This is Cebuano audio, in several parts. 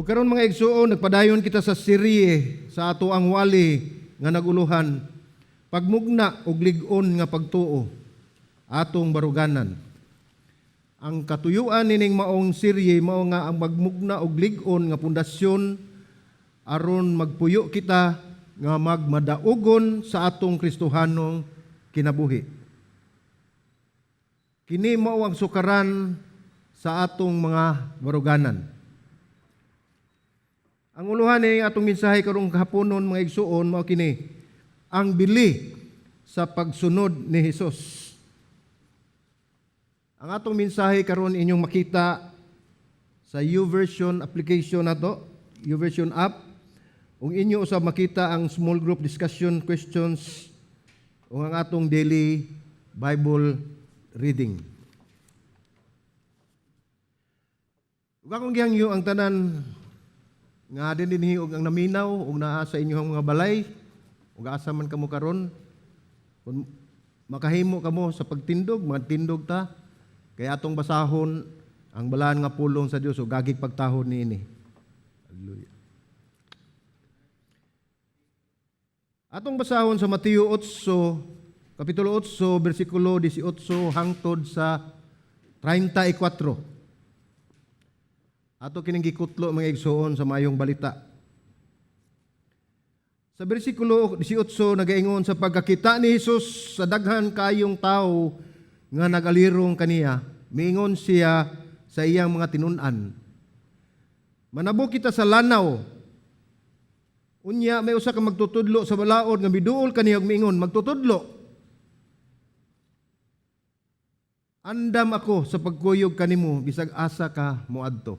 O karon, mga igsuon, nagpadayon kita sa serye sa ato ang wali nga naguluhan pagmugna og lig-on nga pagtuo, atong baruganan. Ang katuyuan nining maong serye mao nga ang magmugna og lig-on nga pundasyon aron magpuyo kita nga magmadaugon sa atong Kristohanong kinabuhi. Kini mao ang sukaran sa atong mga baruganan. Ang uluhan ni atong mensahe karong haponon, mga igsuon, mao kini: ang bili sa pagsunod ni Hesus. Ang atong mensahe karon inyong makita sa YouVersion application nato, YouVersion app. Ug inyo usab makita ang small group discussion questions ug ang atong daily Bible reading. Ug akong gihangyo ang tanan nga din dinhi og ang naminaw ug naa sa inyong mga balay ug asa man kamo karon, kung makahimo kamo sa pagtindog, magtindog ta kay atong basahon ang balaan nga pulong sa Dios ug gagig pagtahod niini. Hallelujah. Atong basahon sa Mateo 8, Kapitulo 8, bersikulo 18 hangtod sa 34. Ato kining gikutlo, mga igsoon, sa Maayong Balita. Sa bersikulo 18 nagaingon, sa pagkakita ni Hesus sa daghan kayong tawo nga nagalirong kaniya, miingon siya sa iyang mga tinun-an, "Manabok kita sa lanaw." Unya may usa ka magtutudlo sa balaod nga miduol kaniya ug miingon, "Magtutudlo, andam ako sa pagkuyog kanimo bisag asa ka moadto."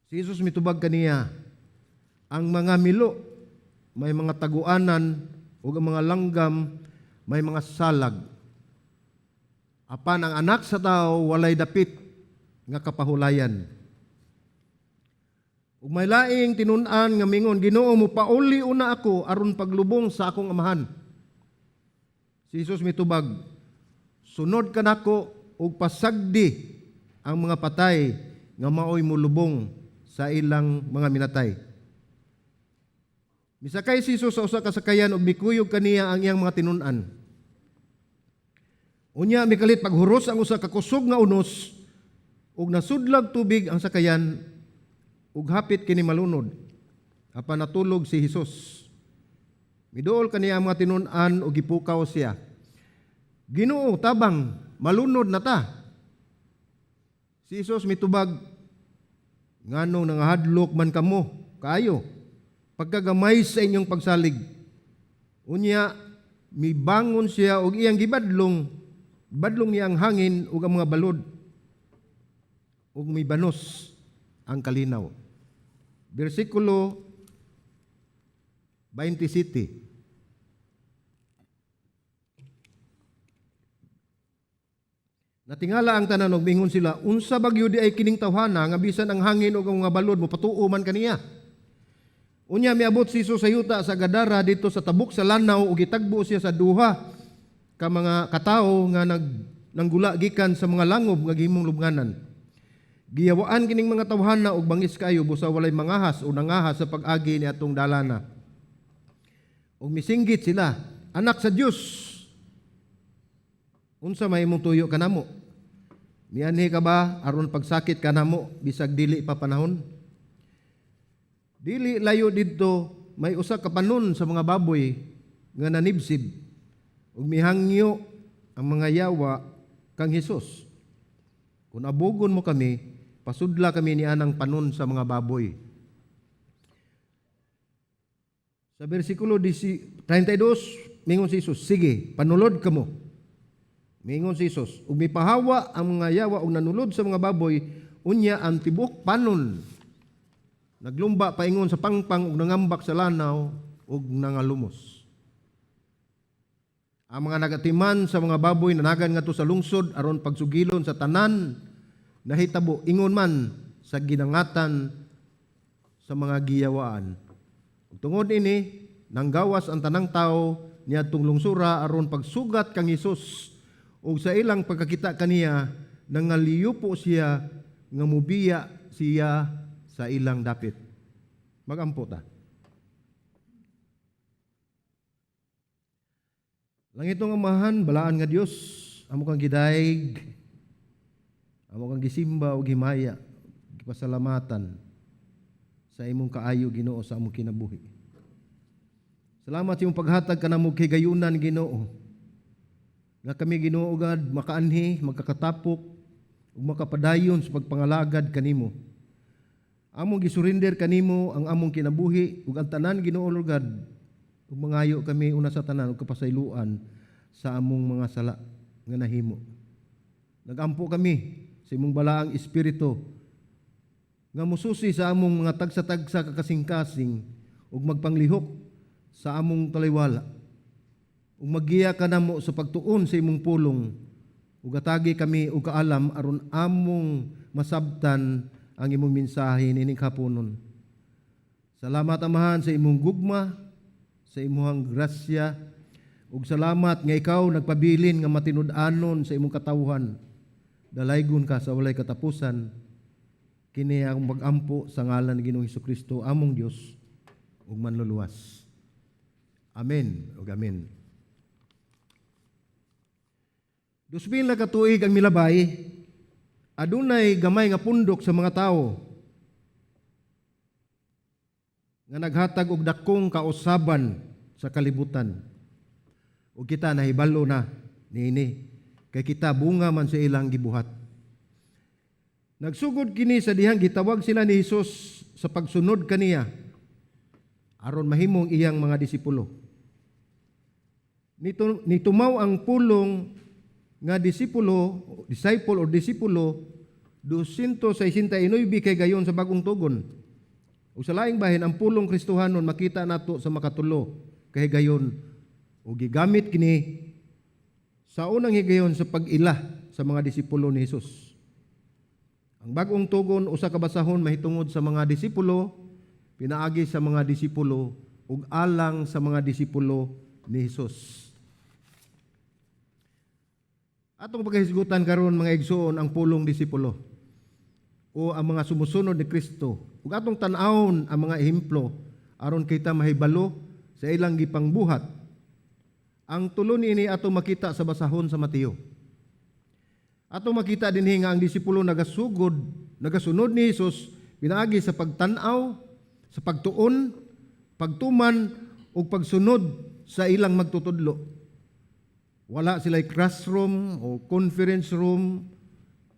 Si Jesus mitubag kaniya, "Ang mga milo may mga taguanan ug ang mga langgam may mga salag. Apan ang Anak sa Tao walay dapit nga kapahulayan." Ug may laing tinun-an nga mingon, "Ginoo, mopauli una ako aron paglubong sa akong amahan." Si Jesus mitubag, "Sunod kanako ug pasagdi ang mga patay nga maoy molubong sa ilang mga minatay." Misakay si Jesus sa usa ka sakayan ug mikuyog kaniya ang iyang mga tinun-an. Unya mikalit paghuros ang usa ka kusog nga unos ug nasudlag tubig ang sakayan ug hapit kini malunod. Apan natulog si Hesus. Miduol kaniya ang mga tinun-an ug gipukaw siya. "Ginoo, tabang, malunod na ta." Si Jesus mitubag, "Nganong nangahadlok man kamo kaayo? Pagkagamay sa inyong pagsalig." Unya mibangon siya ug iyang gibadlong, badlong niya ang hangin ug ang mga balod ug mibanos ang kalinaw. Bersikulo 27. Natingala ang tanan ug mingon sila, "Unsa ba gyud ay kining tawhana nga bisan ang hangin ug ang mga balod mopatuo man kaniya?" Unya miabot si Jesus sa yuta sa Gadara didto sa tabok sa lanaw ug gitagbo siya sa duha ka mga katawo nga nanggula gikan sa mga langob nga gihimong lubnganan. Giyawaan kining mga tawhana og bangis kaayo busa walay mangahas o nangahas sa pag-agi ni atong dalana. Ug misinggit sila, "Anak sa Dios, unsa may imong tuyo kanamo? Mianhi ka ba aron pagsakit kanamo bisag dili pa panahon?" Dili layo didto may usa ka panon sa mga baboy nga nanibsib ug mihangyo ang mga yawa kang Hesus, "Kung abugon mo kami, pasudla kami ni anang panon sa mga baboy." Sa bersikulo 32, mingon si Jesus, "Sige, panulod kamo." Mingon si Jesus, ug mipahawa ang mga yawa ug nanulod sa mga baboy, unya ang tibuok panon naglumba paingon sa pangpang ug nangambak sa lanaw ug nangalumos. Ang mga nagatiman sa mga baboy nanagan ngadto sa lungsod aron pagsugilon sa tanan nahitabo ingon man sa ginangatan sa mga giyawaan. Ug tungod ini nanggawas ang tanang tawo niadtong lungsura aron pagsugat kang Hesus, ug sa ilang pagkakita kaniya nangaliyupo siya nga mubiya siya sa ilang dapit. Magampo ta. Langitong Amahan, balaan nga Dios, amo kang gidayeg, amo kang gisimba ug himaya, gipasalamatan sa imong kaayo, Ginoo, sa among kinabuhi. Salamat sa imong paghatag kanamo kahigayunan, Ginoo. Nga kami, Ginoo God, makaanhi, magkakatapok ug makapadayon sa pagpangalagad kanimo. Among gisurrender kanimo ang among kinabuhi ug ang tanan, Ginoo Lord God, ug mangayo kami una sa tanan og kapasayloan sa among mga sala nga nahimo. Nagampo kami sa imong balaang espiritu nga mususi sa among mga tagsa-tagsa ka kasing-kasing ug magpanglihok sa among taliwala. Ug maggiya kanamo sa pagtuon sa imong pulong ug atagi kami og kaalam aron among masabtan ang imong mensahe nining haponon. Salamat, Amahan, sa imong gugma, sa imong grasya, ug salamat nga ikaw nagpabilin nga matinud-anon sa imong katawhan. Dalaygon ka sa walay katapusan. Kini ang pag-ampo sa ngalan ni Ginoong Kristo, among Dios ug manluluwas. Amen ug amen. 2000 na ka tuig ang milabay, adunay gamay nga pundok sa mga tawo nga naghatag og dakong kausaban sa kalibutan. Ug kita nahibalo na niini kay kita bunga man sa ilang gibuhat. Nagsugod kini sa dihang gitawag sila ni Hesus sa pagsunod kaniya aron mahimong iyang mga disipulo. Nito nitumaw ang pulong nga disipulo, disciple or disipulo, 269 kay gayon sa Bagong Tugon. Ug sa laing bahin, ang pulong Kristohanon makita nato sa 3 kay gayon ug gigamit kini sa unang higayon sa pag-ila sa mga disipulo ni Hesus. Ang Bagong Tugon, usa ka basahon mahitungod sa mga disipulo, pinaagi sa mga disipulo ug alang sa mga disipulo ni Hesus. Atong pagkahisgutan karon, mga igsoon, ang pulong disipulo o ang mga sumusunod ni Kristo ug atong tan-awon ang mga ehemplo aron kita mahibalo sa ilang gipangbuhat. Ang tulo niini atong makita sa basahon sa Mateo. Atong makita dinhi nga ang disipulo nagasugod, nagasunod ni Hesus pinaagi sa pagtan-aw, sa pagtuon, pagtuman ug pagsunod sa ilang magtutudlo. Wala sila classroom o conference room,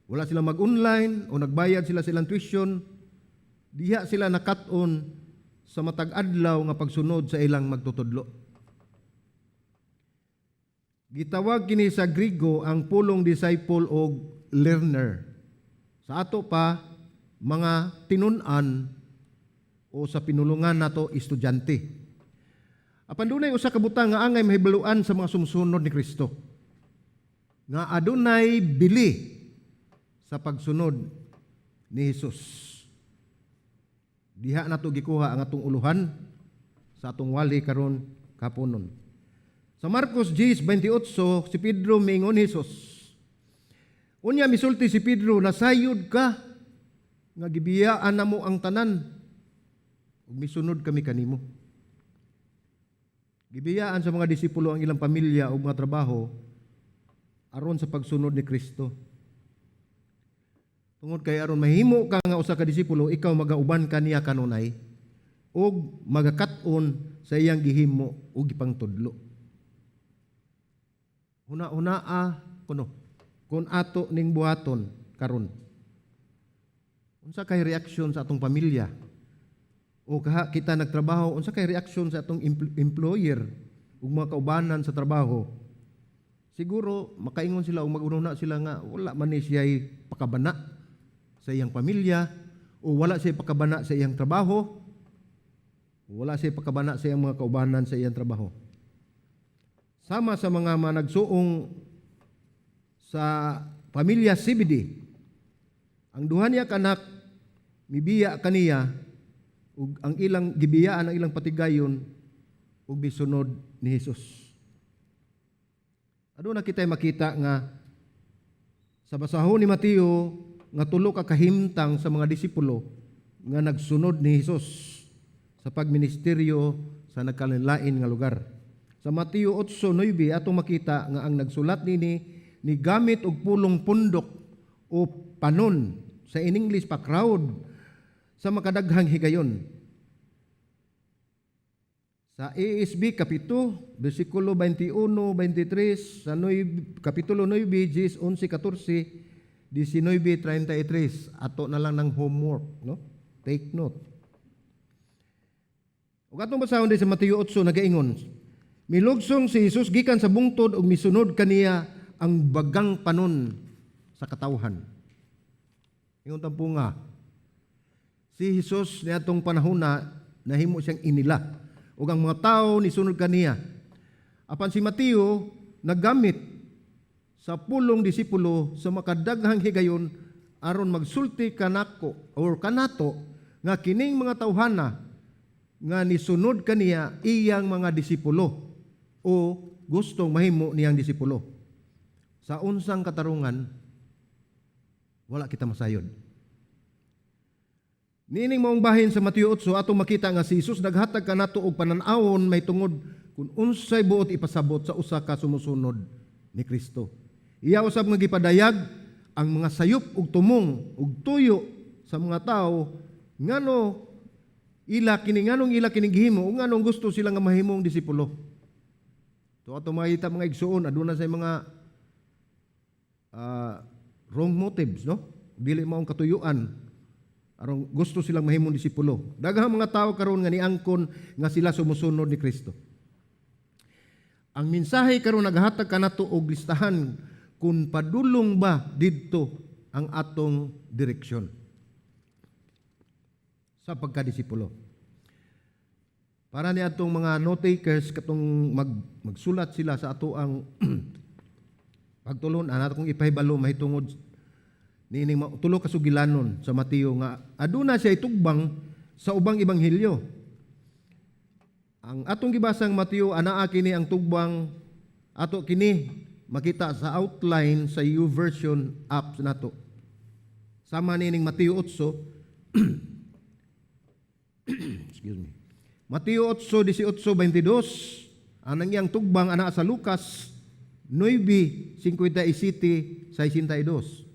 wala sila mag-online o nagbayad sila sa ilang tuition. Diha sila nakat-on sa matag adlaw nga pagsunod sa ilang magtutudlo. Gitawag kini sa Grigo ang pulong disciple o learner. Sa ato pa, mga tinun-an o sa pinulungan nato, estudyante. Apan dunay usa ka butang nga angay mahibaluan sa mga sumusunod ni Kristo, nga adunay bili sa pagsunod ni Hesus. Diha nato gikuha ang atong uluhan sa atong wali karon kapunon. Sa Marcos 10:28, si Pedro miingon Hesus. Unya misulti si Pedro, "Nasayod ka nga gibiyaan namo ang tanan ug misunod kami kanimo." Gibiyaan sa mga disipulo ang ilang pamilya ug mga trabaho aron sa pagsunod ni Kristo. Tungod kay aron mahimo ka nga usa ka disipulo, ikaw magauban kaniya kanunay ug magakat-on sa iyang gihimo ug gipangtudlo. Huna-hunaa kuno kung ato ning buhaton karon. Unsa kay reaksyon sa atong pamilya? O kaha kita nagtrabaho, unsa kay reaksyon sa atong employer ug mga kaubanan sa trabaho? Siguro makaingon sila o mag-una sila nga wala man ni siya pakabana sa iyang pamilya o wala siya pakabana sa iyang trabaho, wala siya pakabana sa iyang mga kaubanan sa iyang trabaho. Sama sa mga managsuong sa pamilya CBD, ang duha niya kanak mibiya kaniya ug ang ilang gibiyaan ang ilang patigayon ug misunod ni Hesus. Aduna kita'y makita nga sa basahon ni Mateo nga tulo ka kahimtang sa mga disipulo nga nagsunod ni Hesus sa pagministeryo sa nagkalain nga lugar. Sa Mateo 8:9, atong makita nga ang nagsulat nini ni gamit og pulong pundok o panon, sa in English pa crowd, sa makadaghang higayon. Sa ASB kapito, versikulo 21, 23, sa 9, kapitulo 9, 10, 11, 14, 19, 33. Ato na lang ng homework, no? Take note. Ug atong basahon din sa Mateo 8, nagaingon, milugsong si Jesus gikan sa bungtod ug misunod kaniya ang bagang panon sa katawhan. Ingon tampo nga, si Jesus niadtong panahona nahimo siyang inila ug ang mga tao nisunod kaniya. Apan si Mateo naggamit sa pulong disipulo sa makadaghang higayon aron magsulti kanako or kanato nga kining mga tawhana nga nisunod kaniya iyang mga disipulo o gustong mahimo niyang disipulo. Sa unsang katarungan, wala kita masayod. Niining maong bahin sa Mateo 8, atong makita nga si Jesus naghatag kanato og panan-awon may tungod kung unsay buot ipasabot sa usa ka sumusunod ni Kristo. Iya usab nga gipadayag ang mga sayop ug tumong ug tuyo sa mga tawo, ngano ila kini, nganong ila kini gihimo ug nganong gusto sila nga mahimong disipulo. So ato makita, mga igsuon, aduna sa mga wrong motives, no? Dili maong katuyuan aron gusto silang mahimong disipulo. Daghang mga tao karon nga niangkon nga sila sumusunod ni Kristo. Ang mensahe karon naghatag kanato og listahan kung padulong ba didto ang atong direksyon sa pagkadisipulo. Para ni atong mga note takers, katong magsulat sila sa ato ang pagtulon, ato kong ipahibalo mahitungod niining tulo ka sugilanon sa Mateo nga aduna siya itugbang sa ubang ebanghelyo. Ang atong gibasang Mateo, anaa kini ang tugbang ato kini makita sa outline sa YouVersion app nato. Sama niining Mateo 8, excuse me. Mateo 8, 18, 22, anang iyang tugbang ana sa Lucas 9, 57, 62.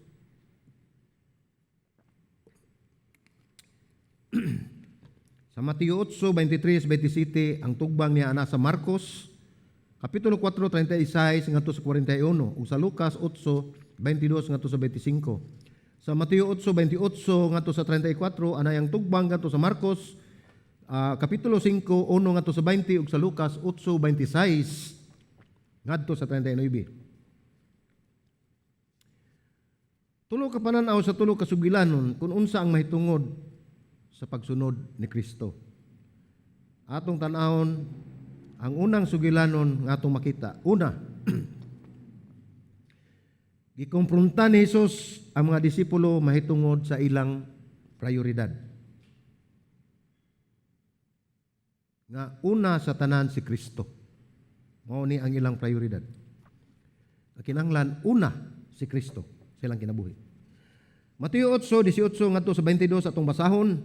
Sa Mateo 8, 23, 27, ang tugbang niya ana sa Marcos, Kapitulo 4, 36 ngadto sa 41, ug sa Lucas 8, 22 ngadto sa 25. Sa Mateo 8, 28 ngadto sa 34, anay ang tugbang ngadto sa Marcos, Kapitulo 5, 1 ngadto sa 20, ug sa Lucas 8, 26 ngadto sa 39. Tulo ka panan-aw sa tulo ka sugilanon kung unsa ang mahitungod sa pagsunod ni Kristo. Atong tan-awon ang unang sugilanon nga atong makita. Una, gikompronta ni Jesus ang mga disipulo mahitungod sa ilang prioridad. Nga una sa tanan si Kristo. Mao ni ang ilang prioridad. Kinahanglan una si Kristo sa ilang kinabuhi. Mateo 8:18 ngadto sa 22 atong basahon.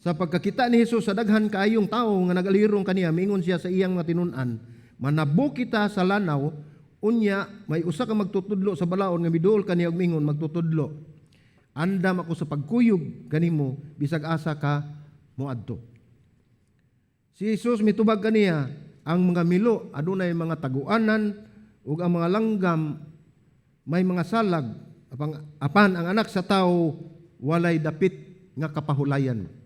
Sa pagkakita ni Jesus sa daghan kaayong tawo nga nagalirong kaniya, miingon siya sa iyang mga tinun-an, "Manabo kita sa lanaw." Unya may usa ka magtutudlo sa balaod nga miduol kaniya ug miingon, "Magtutudlo, andam ako sa pagkuyog kanimo bisag asa ka moadto." Si Jesus mitubag kaniya, "Ang mga milo adunay mga taguanan ug ang mga langgam may mga salag, apan ang Anak sa Tawo walay dapit nga kapahulayan."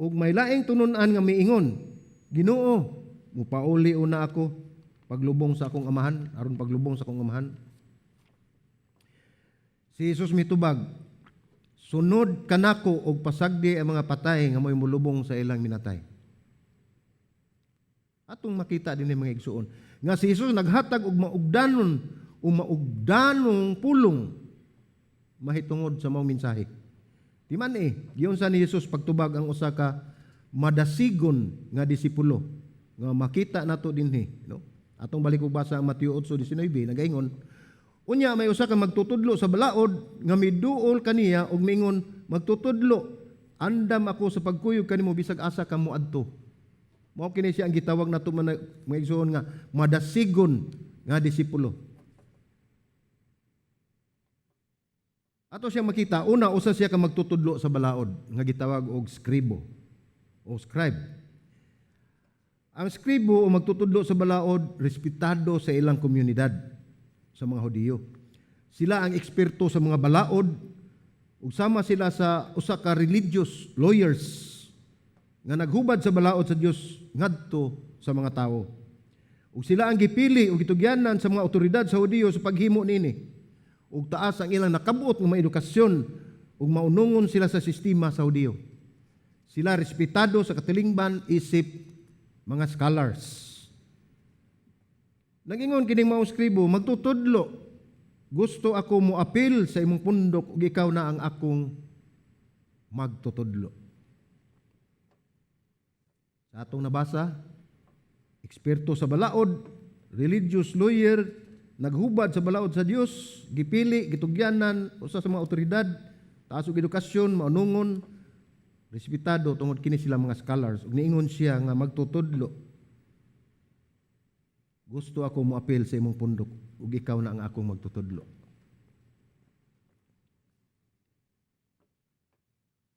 Ug may laing tinun-an nga miingon, "Ginoo, mupauli una ako paglubong sa akong amahan, aron paglubong sa akong amahan." Si Jesus mitubag, "Sunod kanako og pasagdi ang mga patay nga mo'y mulubong sa ilang minatay." Atong makita din mga igsuon nga si Jesus naghatag og maugdanon o maugdanong pulong mahitungod sa maong mensahe. Di man eh, giunsa ni Jesus pagtubag ang usa ka madasigon nga disipulo nga makita nato dinhi, no? Atong balik og basa ang Mateo 8:19, nagaingon, Unya may usa ka magtutudlo sa balaod nga miduol kaniya ug miingon, "Magtutudlo, andam ako sa pagkuyog kanimo bisag asa ka moadto." Mao kini siya ang gitawag nato, mga igsoon, nga madasigon nga disipulo. Ato siya makita, una, usa siya ka magtutudlo sa balaod nga gitawag og skribo o scribe. Ang skribo o magtutudlo sa balaod, respetado sa ilang komunidad sa mga Hudiyo. Sila ang eksperto sa mga balaod ug sama sila sa usa ka religious lawyers nga naghubad sa balaod sa Dios ngadto sa mga tawo. Ug sila ang gipili ug gitugyanan sa mga otoridad sa Hudiyo sa paghimo niini. Ug taas ang ilang nakabot nga mga edukasyon ug maunungon sila sa sistema sa Hudiyo. Sila respetado sa katilingban isip mga scholars. Nagingon kining maong skribo, "Magtutudlo, gusto ako moapil sa imong pundok ug ikaw na ang akong magtutudlo." Sa atong nabasa, eksperto sa balaod, religious lawyer, naghubad sa balaod sa Dios, gipili, gitugyanan, usa sa mga otoridad, taas og edukasyon, maunungon, respetado tungod kini sila mga scholars. Ug niingon siya nga, "Magtutudlo, gusto ako moapil sa imong pundok ug ikaw na ang akong magtutudlo."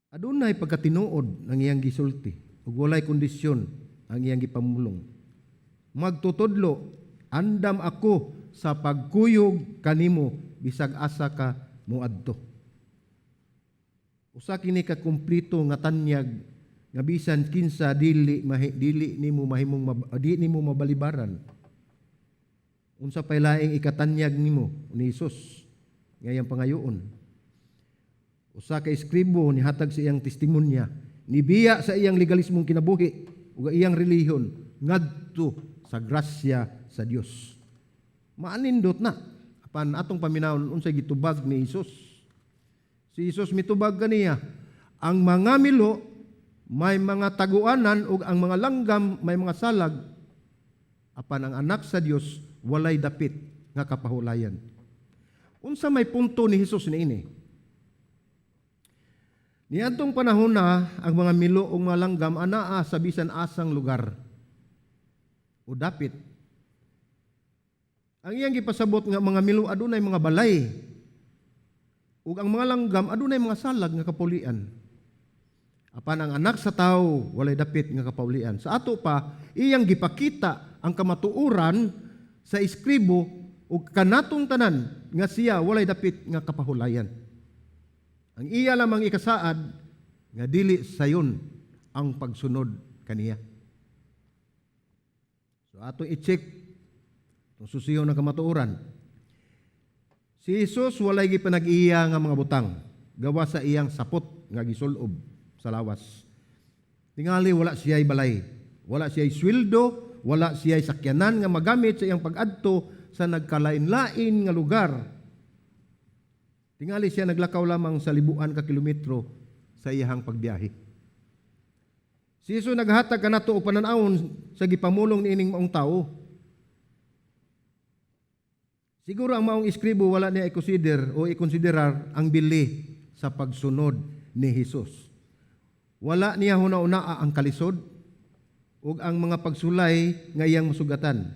Adunay pagkatinuod ang iyang gisulti ug walay kondisyon ang iyang gipamulong. "Magtutudlo, andam ako sa pagkuyog kanimo bisag asa ka moadto." Usa kini ka kumpleto nga tanyag nga bisan kinsa dili nimo mahimong di nimo mabalibaran. Unsa pay laing ikatanyag nimo ni Hesus nga iyang pangayoon? Usa ka eskribo nihatag sa iyang testimonya, nibiya sa iyang legalismong kinabuhi ug iyang relihiyon ngadto sa grasya sa Dios. Maanindot na apan atong paminawon unsay gitubag ni Hesus. Si Hesus mitubag kaniya, "Ang mga milo may mga taguanan ug ang mga langgam may mga salag, apan ang Anak sa Dios walay dapit nga kapahulayan." Unsa may punto ni Hesus niini? Niadtong panahon na ang mga milo ug mga langgam anaa sa bisan asang lugar o dapit. Ang iyang gipasabot nga mga milo adunay mga balay ug ang mga langgam adunay mga salag nga kapulian. Apan ang Anak sa Tawo walay dapit nga kapaulian. Sa ato pa, iyang gipakita ang kamatuoran sa eskribo ug kanatong tanan nga siya walay dapit nga kapahulayan. Ang iya lamang ikasaad nga dili sayon ang pagsunod kaniya. So atong i-check itong susiyon ng kamatuoran. Si Jesus walay gipanag-iya nga mga butang gawa sa iyang sapot nga gisulob sa lawas. Tingali wala siya'y balay, wala siya'y sweldo, wala siya'y sakyanan nga magamit sa iyang pag-adto sa nagkalain-lain nga lugar. Tingali siya naglakaw lamang sa libuan ka kilometro sa iyahang pagbiyahe. Si Jesus naghatag kanato og panan-awon sa gipamulong niining maong tawo. Siguro ang maong eskribo wala niya i-consider o i-konsiderar ang bili sa pagsunod ni Jesus. Wala niya huna-hunaa ang kalisod ug ang mga pagsulay nga iyang masugatan.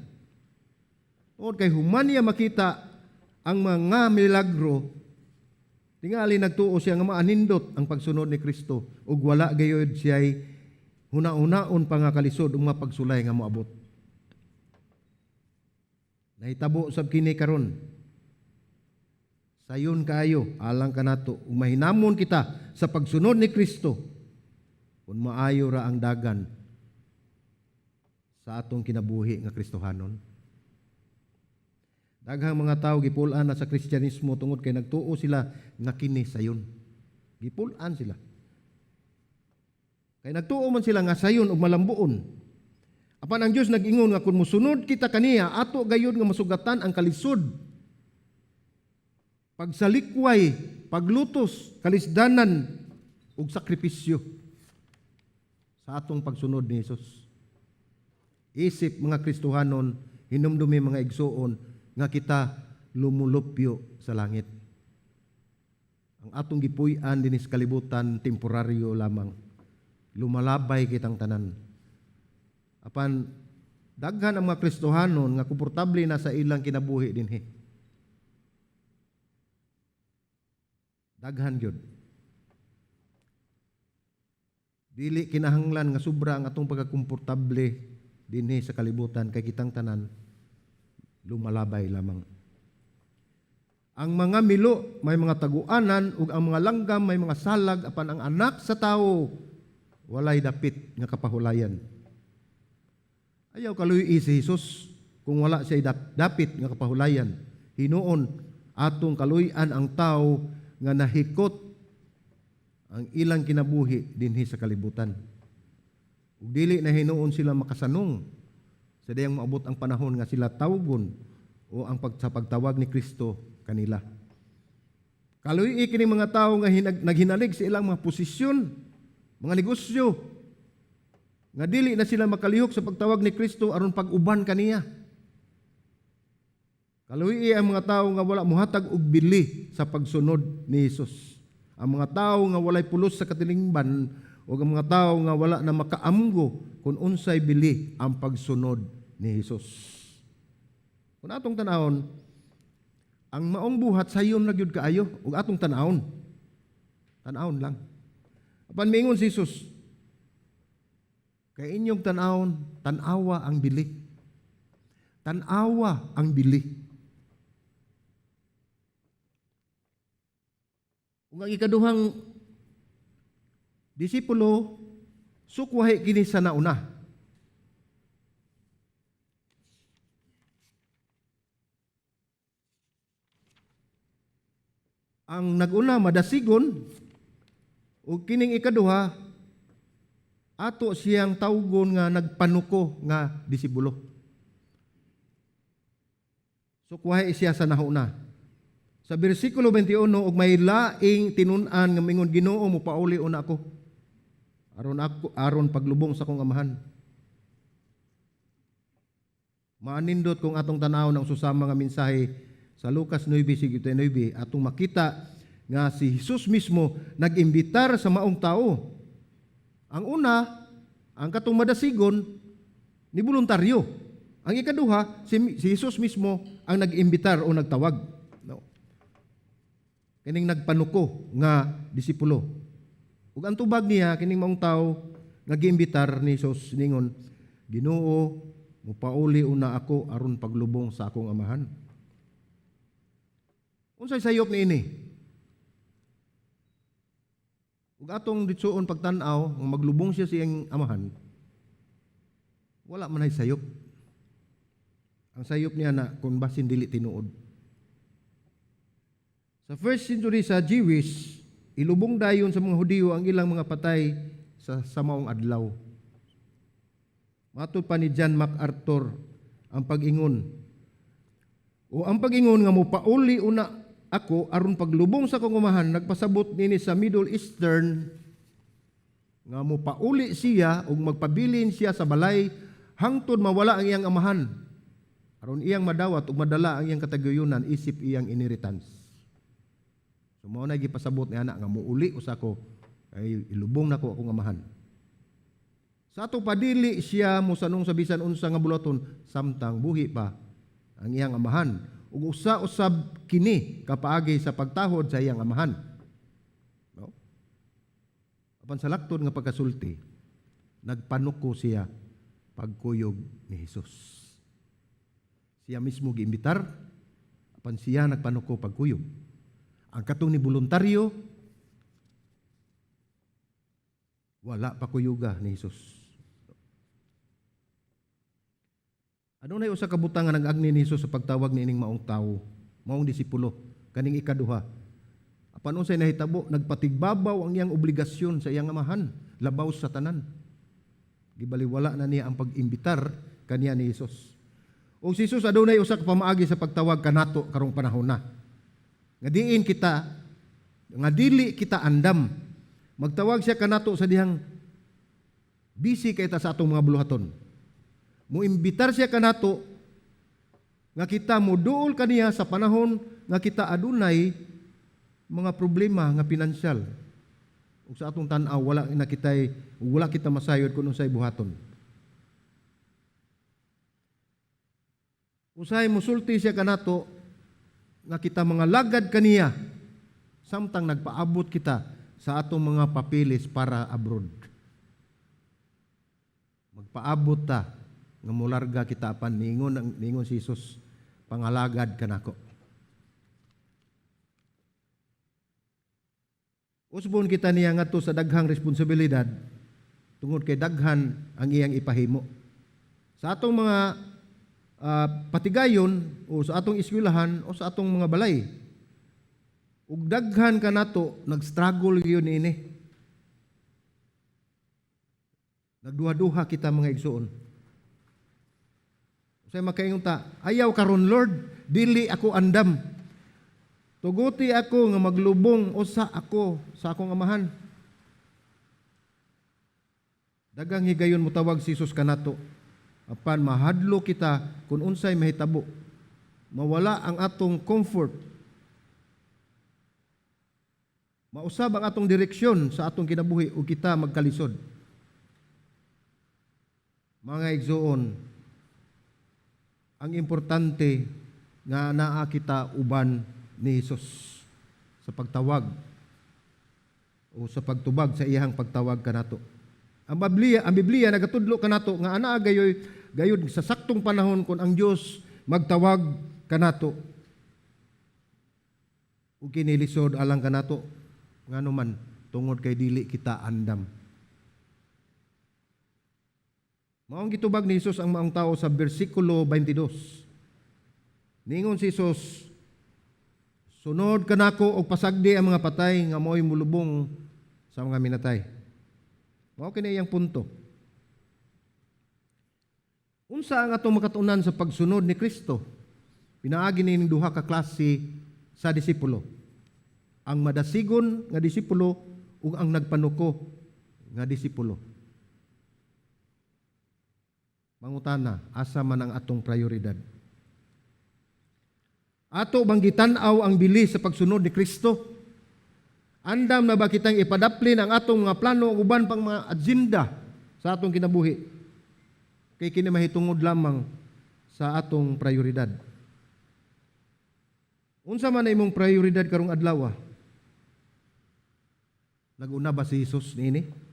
Tungod kay human niya makita ang mga milagro, tingali nagtuo siya nga maanindot ang pagsunod ni Kristo ug wala gayud siya'y huna-hunaon pa nga kalisod ug mga pagsulay nga moabot. Nahitabo sab kini karon. Sayon kaayo alang kanato ug mahinamon kita sa pagsunod ni Kristo kung maayo ra ang dagan sa atong kinabuhi nga Kristohanon. Daghang mga tawo gipul-an na sa Kristyanismo tungod kay nagtuo sila nga kini sayon. Gipul-an sila. Kay nagtuo man sila nga sayon ug malambuon. Apan ang Dios nag-ingon nga kung mosunod kita kaniya, ato gayud nga masugatan ang kalisod, pagsalikway, paglutos, kalisdanan ug sakripisyo sa atong pagsunod ni Hesus. Isip mga Kristohanon, hinumdumi mga igsuon nga kita Lumulupyo sa langit. Ang atong gipuy-an dinhi sa kalibutan, temporaryo lamang. Lumalabay kitang tanan. Apan daghan ang mga Kristohanon nga komportable na sa ilang kinabuhi dinhi. Daghan gyud. Dili kinahanglan nga sobra ang atong pagkakomportable dinhi sa kalibutan kay kitang tanan lumalabay lamang. Ang mga milo may mga taguanan ug ang mga langgam may mga salag, apan ang Anak sa Tawo walay dapit nga kapahulayan. Ayaw kaluy si Jesus kung wala siya dapit nga kapahulayan. Hinuon atong kaluy-an ang tawo nga nahikot ang ilang kinabuhi dinhi sa kalibutan. Ug dili na hinuon sila makasanong sa dayang maabot ang panahon nga sila tawgon o ang sa pagtawag ni Kristo kanila. Kaluy kini mga tawo nga naghinalig sa ilang mga posisyon, mga negosyo, nga dili na sila makalihok sa pagtawag ni Kristo aron pag-uban kaniya. Kaluy ang mga tawo nga wala mohatag og bili sa pagsunod ni Hesus. Ang mga tawo nga walay pulos sa katilingban o ang mga tawo nga wala na makaamgo kung unsay bili ang pagsunod ni Hesus. Kung atong tanawon, ang maong buhat sayon na gyud kaayo ug atong tanawon. Tanawon lang. Apan miingon si Hesus, kay inyong tanawon, tan-awa ang bili. Tan-awa ang bili. Ug ang ikaduhang disipulo, sukwahi kini sa nauna. Ang naguna madasigon, ug kining ikaduha ato siyang tawgon nga nagpanuko nga disipulo. Sukwahi siya sa nauna. Sa bersikulo 21, og may laing tinun-an nga mingon, Ginoo, mopauli una ako aron paglubong sa akong amahan. Maanindot kung atong tan-awon ang susama nga mensahe sa Lucas 9:59, atong makita nga si Jesus mismo nag-imbitar sa maong tao. Ang una, ang katong madasigon ni voluntaryo. Ang ikaduha, si Jesus mismo ang nag-imbitar o nagtawag. No. Kining nagpanuko nga disipulo. Ug ang tubag niya kining maong tao nga giimbitar ni Jesus ningon, Ginoo, mopauli una ako aron paglubong sa akong amahan. Unsay sayop niini? Ug atong ditsuon pagtan-aw nga maglubong siya sa iyang amahan, wala man ay sayop. Ang sayop niya na kung basin dili tinuod. Sa first century sa Jewish, ilubong dayon sa mga Hudiyo ang ilang mga patay sa maong adlaw. Matud pa ni John MacArthur ang pag-ingon. O ang pag-ingon nga mopauli una ako aron paglubong sa akong umahan, nagpasabot nini sa Middle Eastern nga mopauli siya ug magpabilin siya sa balay hangtod mawala ang iyang amahan aron iyang madawat ug madala ang iyang kataguyunan isip iyang inheritance. So mao na gipasabot ni ana nga muuli usa ko ay ilubong nako akong amahan. Sa ato padili siya mosanong sa bisan unsa nga buluhaton samtang buhi pa ang iyang amahan ug usa-usab kini kapaagi sa pagtahod sa iyang amahan. No? Apan sa laktod nga pagkasulti, nagpanuko siya pagkuyog ni Hesus. Siya mismo giimbitar, apan siya nagpanuko pagkuyog. Ang katong ni voluntaryo, wala pa kuyuga ni Hesus. Adunay usa ka butang nga nag-agni ni Hesus sa pagtawag niining maong tawo, maong disipulo, kaning ikaduha. Apan unsay nahitabo, nagpatigbabaw ang iyang obligasyon sa iyang amahan, labaw sa tanan. Gibaliwala na niya ang pag-imbitar kaniya ni Hesus. O si Hesus adunay usa ka pamaagi sa pagtawag kanato karong panahon na. Nga diin kita, nga dili kita andam. Magtawag siya kanato sa dihang busy kay ta sa atong mga buluhaton. Muimbitar siya kanato Nga kita moduol kaniya sa panahon nga kita adunay mga problema nga pinansyal. Ug sa atong tan-aw, wala na kitay, wala kita masayod kung unsay buhaton. Usahay musulti siya kanato nga kita mga lagad kaniya samtang nagpaabot kita sa atong mga papeles para abroad. Magpaabot ta nga mularga kita, apan niingon si Jesus, "Pangalagad kanako." Usbon kita niya ngadto sa daghang responsibilidad tungod kay daghan ang iyang ipahimo. Sa atong mga patigayon o sa atong eskwelahan o sa atong mga balay. Ug daghan kanato nag-struggle gyud niini. Nagduha-duha kita, mga igsuon. Usahay makaingon ta, "Ayaw karon, Lord, dili ako andam. Tuguti ako nga maglubong usa ako sa akong amahan." Daghang higayon motawag si Jesus kanato. Apan mahadlo kita kung unsay mahitabo. Mawala ang atong comfort. Mausab ang atong direksyon sa atong kinabuhi ug kita magkalisod. Mga igsuon, ang importante nga naa kita uban ni Jesus sa pagtawag o sa pagtubag sa iyang pagtawag kanato. Ang Biblia nagatudlo kanato nga anaa gayoy gayud sa saktong panahon kung ang Dios magtawag kanato. Ug kini lisod alang kanato, ngano man? Tungod kay dili kita andam. Maong gitubag ni Jesus ang maong tao sa bersikulo 22. Ningon si Jesus, "Sunod kanako og pasagdi ang mga patay nga mo'y mulubong sa mga minatay." Mao kini iyang punto. Unsa ang atong makatunan sa pagsunod ni Kristo? Pinaagi nining duha ka klase sa disipulo. Ang madasigon nga disipulo ug ang nagpanuko nga disipulo. Mangutana, asa man ang atong prioridad? Ato bang gitan-aw ang bili sa pagsunod ni Kristo? Andam na ba kitang ipadaplin ang atong mga plano ug uban pang mga agenda sa atong kinabuhi? Kay kini mahitungod lamang sa atong prioridad. Unsa man na imong prioridad karong adlaw? Naguna ba si Jesus niini?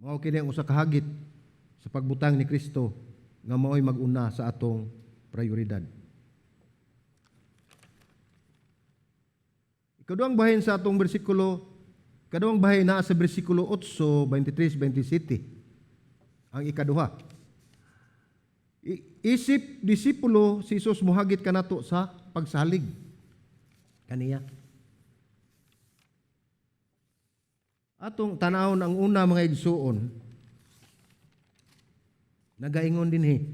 Mao kini ang usa ka hagit sa pagbutang ni Kristo nga mao'y mag-una sa atong prioridad. Ikaduhang bahin sa atong bersikulo, ikaduhang bahin naa sa bersikulo 8, 23, 27. Ang ikaduha. Isip disipulo, si Jesus muhagit kanato sa pagsalig kaniya. Atong tanawon ang una, mga igsuon. Nagaingon dinhi.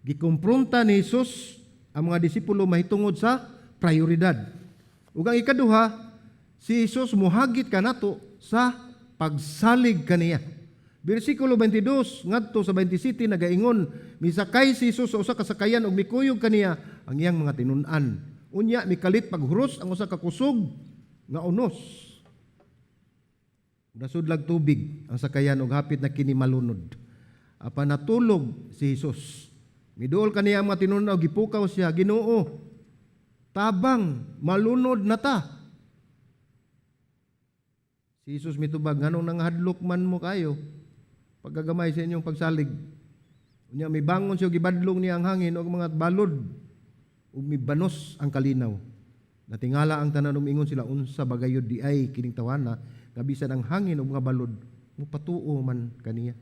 Gikumpronta ni Jesus ang mga disipulo mahitungod sa prioridad. Ug ang ikaduha, si Jesus muhagit kanato sa pagsalig kaniya. Bersikulo 22 ngadto sa 27 nagaingon, misakay si Jesus sa usa ka sakayan ug mikuyog kaniya ang iyang mga tinun-an. Unya mikalit paghuros ang usa ka kusog nga unos. Nasudlag tubig ang sakayan ug hapit na kini malunod. Apan natulog si Jesus. Miduol kaniya ang mga tinun-an, gipukaw siya, "Ginoo, tabang, malunod na ta." Si Jesus mitubag, "Nganong nanghadlok man mo kayo? Pagkagamay sa inyong pagsalig." Unya mibangon siya, gibadlong niya ang hangin ug mga balod ug mibanos ang kalinaw. Natingala ang tanan ug ingon sila, "Unsa bagayod di ay kining tawana nga bisan ang hangin ug mga balod mopatuo man kaniya?"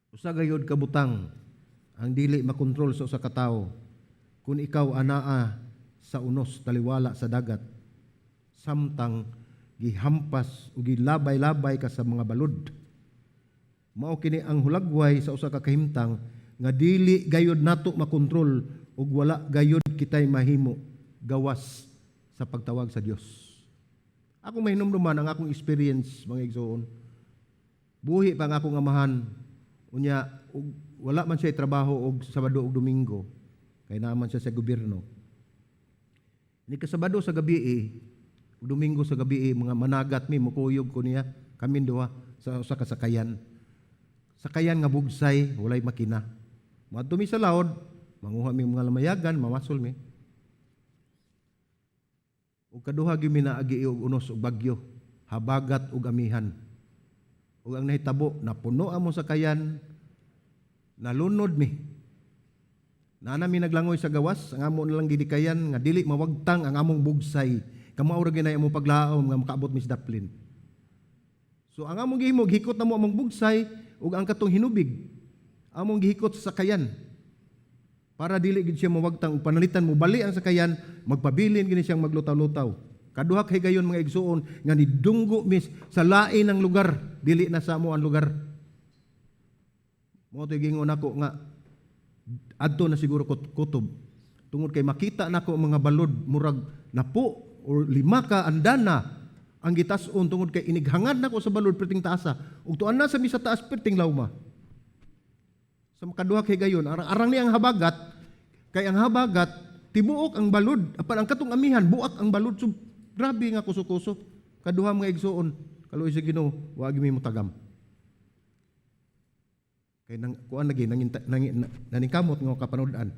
Usa gayud ka butang ang dili makontrol sa usa ka tawo kung ikaw anaa sa unos taliwala sa dagat samtang gihampas ug gilabay-labay ka sa mga balod. Mao kini ang hulagway sa usa ka kahimtang nga dili gayud nato makontrol ug wala gayud kitay mahimo gawas sa pagtawag sa Dios. Ako mahinumduman ang akong experience, mga igsoon. Buhi pa ang akong amahan Unya ug wala man siya trabaho og Sabado ug Domingo kay naa man siya sa gobyerno. Ni kasabado sa gabi eh, ug Domingo sa gabi eh, mga managat mi, mukuyog ko niya, kami duha sa usa ka sakayan. Sakayan nga bugsay, walay makina. Moadto mi sa laod, manguha mi mga lamayagan, mamasol mi. Ug kaduha gyud mi naagi og unos og bagyo, habagat ug amihan. Ug ang nahitabo, napuno among sakayan, nalunod mi. Naa mi naglangoy sa gawas, ang amo na lang gidikayan nga dili mawagtang ang among bugsay. Kamao ra ginay among paglaom nga makaabot mi sa daplin. So ang among gihimo, gihikot namo among bugsay ug ang katong hinubig. Among gihikot sa sakayan para dili gid siya mawagtang ug panalitan mo bali ang sakayan, magpabilin gini siyang maglutaw-lutaw. Kaduha kay gayon, mga igsuon, nga nidunggo mis sa lain ng lugar, dili na sa amo ang lugar. Mao to'y gingon nako nga adto na siguro kutob. Tungod kay makita nako mga balod, murag napo or lima ka andana ang gitas-on, tungod kay inighangad nako sa balod, perting taasa. Ug tuan na sa mi sa taas, perting lawma. Sa makaduha kay gayon, arang-arang ni ang habagat, kay ang habagat tibuok ang balod, apan ang katong amihan buak ang balod. So grabe nga kuso-kuso. Kaduha, mga igsuon, kaluoy sa Ginoo, wa gyud mi motagam. Kay nang kuan lagi nangin nang, naningkamot nga kapanood-an.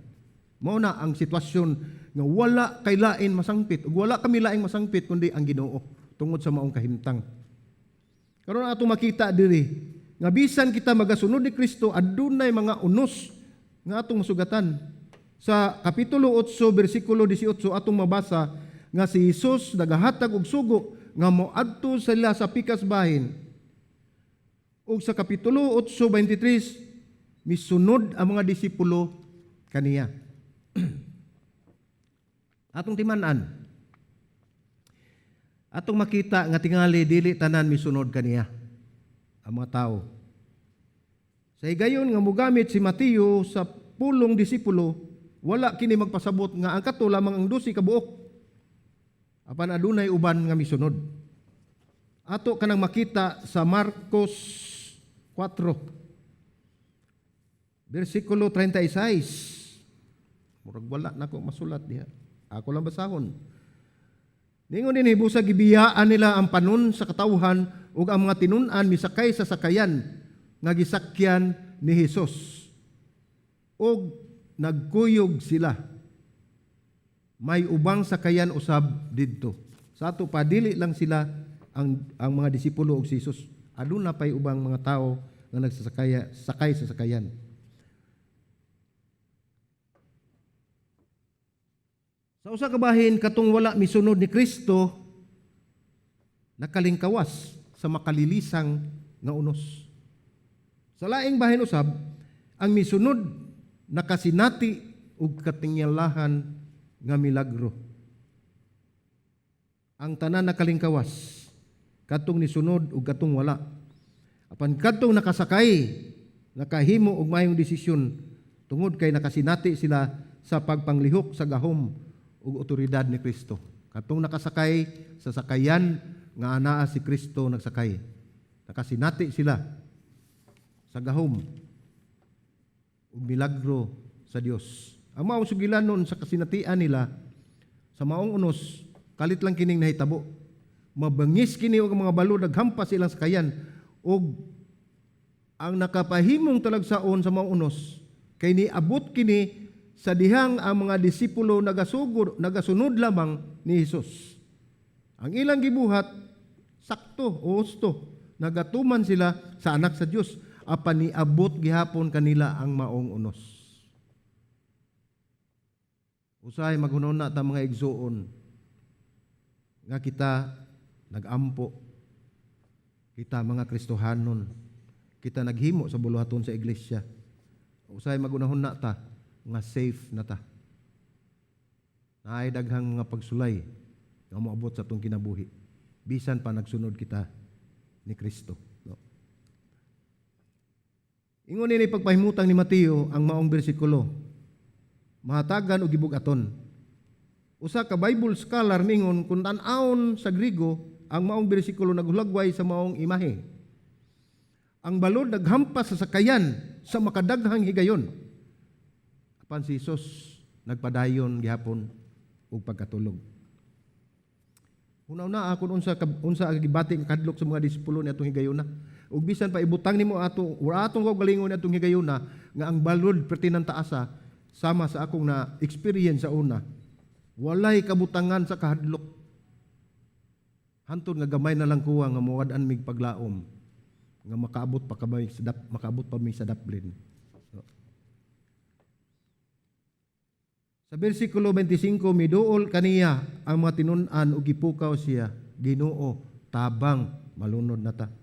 Mao na ang sitwasyon nga wala kay lain masangpit ug wala kami laing masangpit kundi ang Ginoo tungod sa maong kahimtang. Karon, ato makita diri nga bisan kita magasunod ni Kristo, adunay mga unos nga atong masugatan. Sa kapitulo 8 bersikulo 18, atong mabasa nga si Jesus nagahatag og sugo nga moadto sila sa pikas bahin. Ug sa kapitulo 8:23, misunod ang mga disipulo kaniya. Atong timan-an. Atong makita nga tingali dili tanan misunod kaniya ang mga tao. Sa higayon nga mugamit si Mateo sa pulong disipulo, wala kini magpasabot nga ang kato lamang ang 12 ka buok. Apan adunay uban nga misunod. Ato kanang makita sa Marcos 4 bersikulo 36. Murag wala na ko masulat diha. Ako lang basahon. Ningon din, busa gibiyaan nila ang panon sa katawhan ug ang mga tinun-an misakay sa sakayan nga gisakyan ni Hesus. Ug nagkuyog sila. May ubang sakayan usab didto. Sa ato pa, dili lang sila ang mga disipulo ug si Jesus. Aduna pay ubang mga tao nga nagsasakaya sakay sa sakayan. Sa usa ka bahin, katong wala misunod ni Kristo nakalingkawas sa makalilisang nga unos. Sa laing bahin usab, ang misunod nakasinati og katingyalahan nga milagro. Ang tanan nakalingkawas, katong nisunod ug katong wala. Apan kadtong nakasakay, nakahimo og maayong desisyon tungod kay nakasinati sila sa pagpanglihok sa gahom ug otoridad ni Kristo. Katong nakasakay sa sakayan nga anaa si Kristo nagsakay. Nakasinati sila sa gahom ug milagro sa Dios. Ang maong sugilanon sa kasinatian nila sa maong unos, kalit lang kining nahitabo. Mabangis kini og mga balod, naghampas ilang sakayan, ug ang nakapahimong talagsaon sa maong unos kay niabot kini sa dihang ang mga disipulo nagasugod, nagasunod lamang ni Hesus. Ang ilang gibuhat sakto o husto, nagatuman sila sa anak sa Dios, apan niabot gihapon kanila ang maong unos. Usahay maghunahuna ta, mga igsuon, nga kita nagampo, kita mga Kristohanon, kita naghimo sa buluhaton sa iglesia. Usahay maghunahuna ta nga safe na ta. Naay daghang mga pagsulay nga moabot sa atong kinabuhi bisan pa nagsunod kita ni Kristo, no? Ingon nini pagpahimutang ni Mateo ang maong bersikulo. Mahatagan og gibug-aton. Usa ka Bible scholar mingon, kung tan-awon sa Grigo, ang maong bersikulo naghulagway sa maong imahe. Ang balod naghampas sa sakayan sa makadaghang higayon. Apan si Jesus nagpadayon gihapon og pagkatulog. Una-una ako unsa ang gibati nga kadlok sa mga disipulo ni atong higayuna. Ug bisan pa ibutang nimo ato ora atong kaugalingon ni atong higayuna nga ang balod perti ng taasa, sama sa akong na experience sa una. Walay kabutangan sa kahadlok. Hantod nga gamay na lang kuha nga muwad-an mig paglaom nga makaabot pa mi sa daplin. So, sa versikulo 25, miduol kaniya ang mga tinun-an ug gipukaw siya, "Ginoo, tabang, malunod na ta."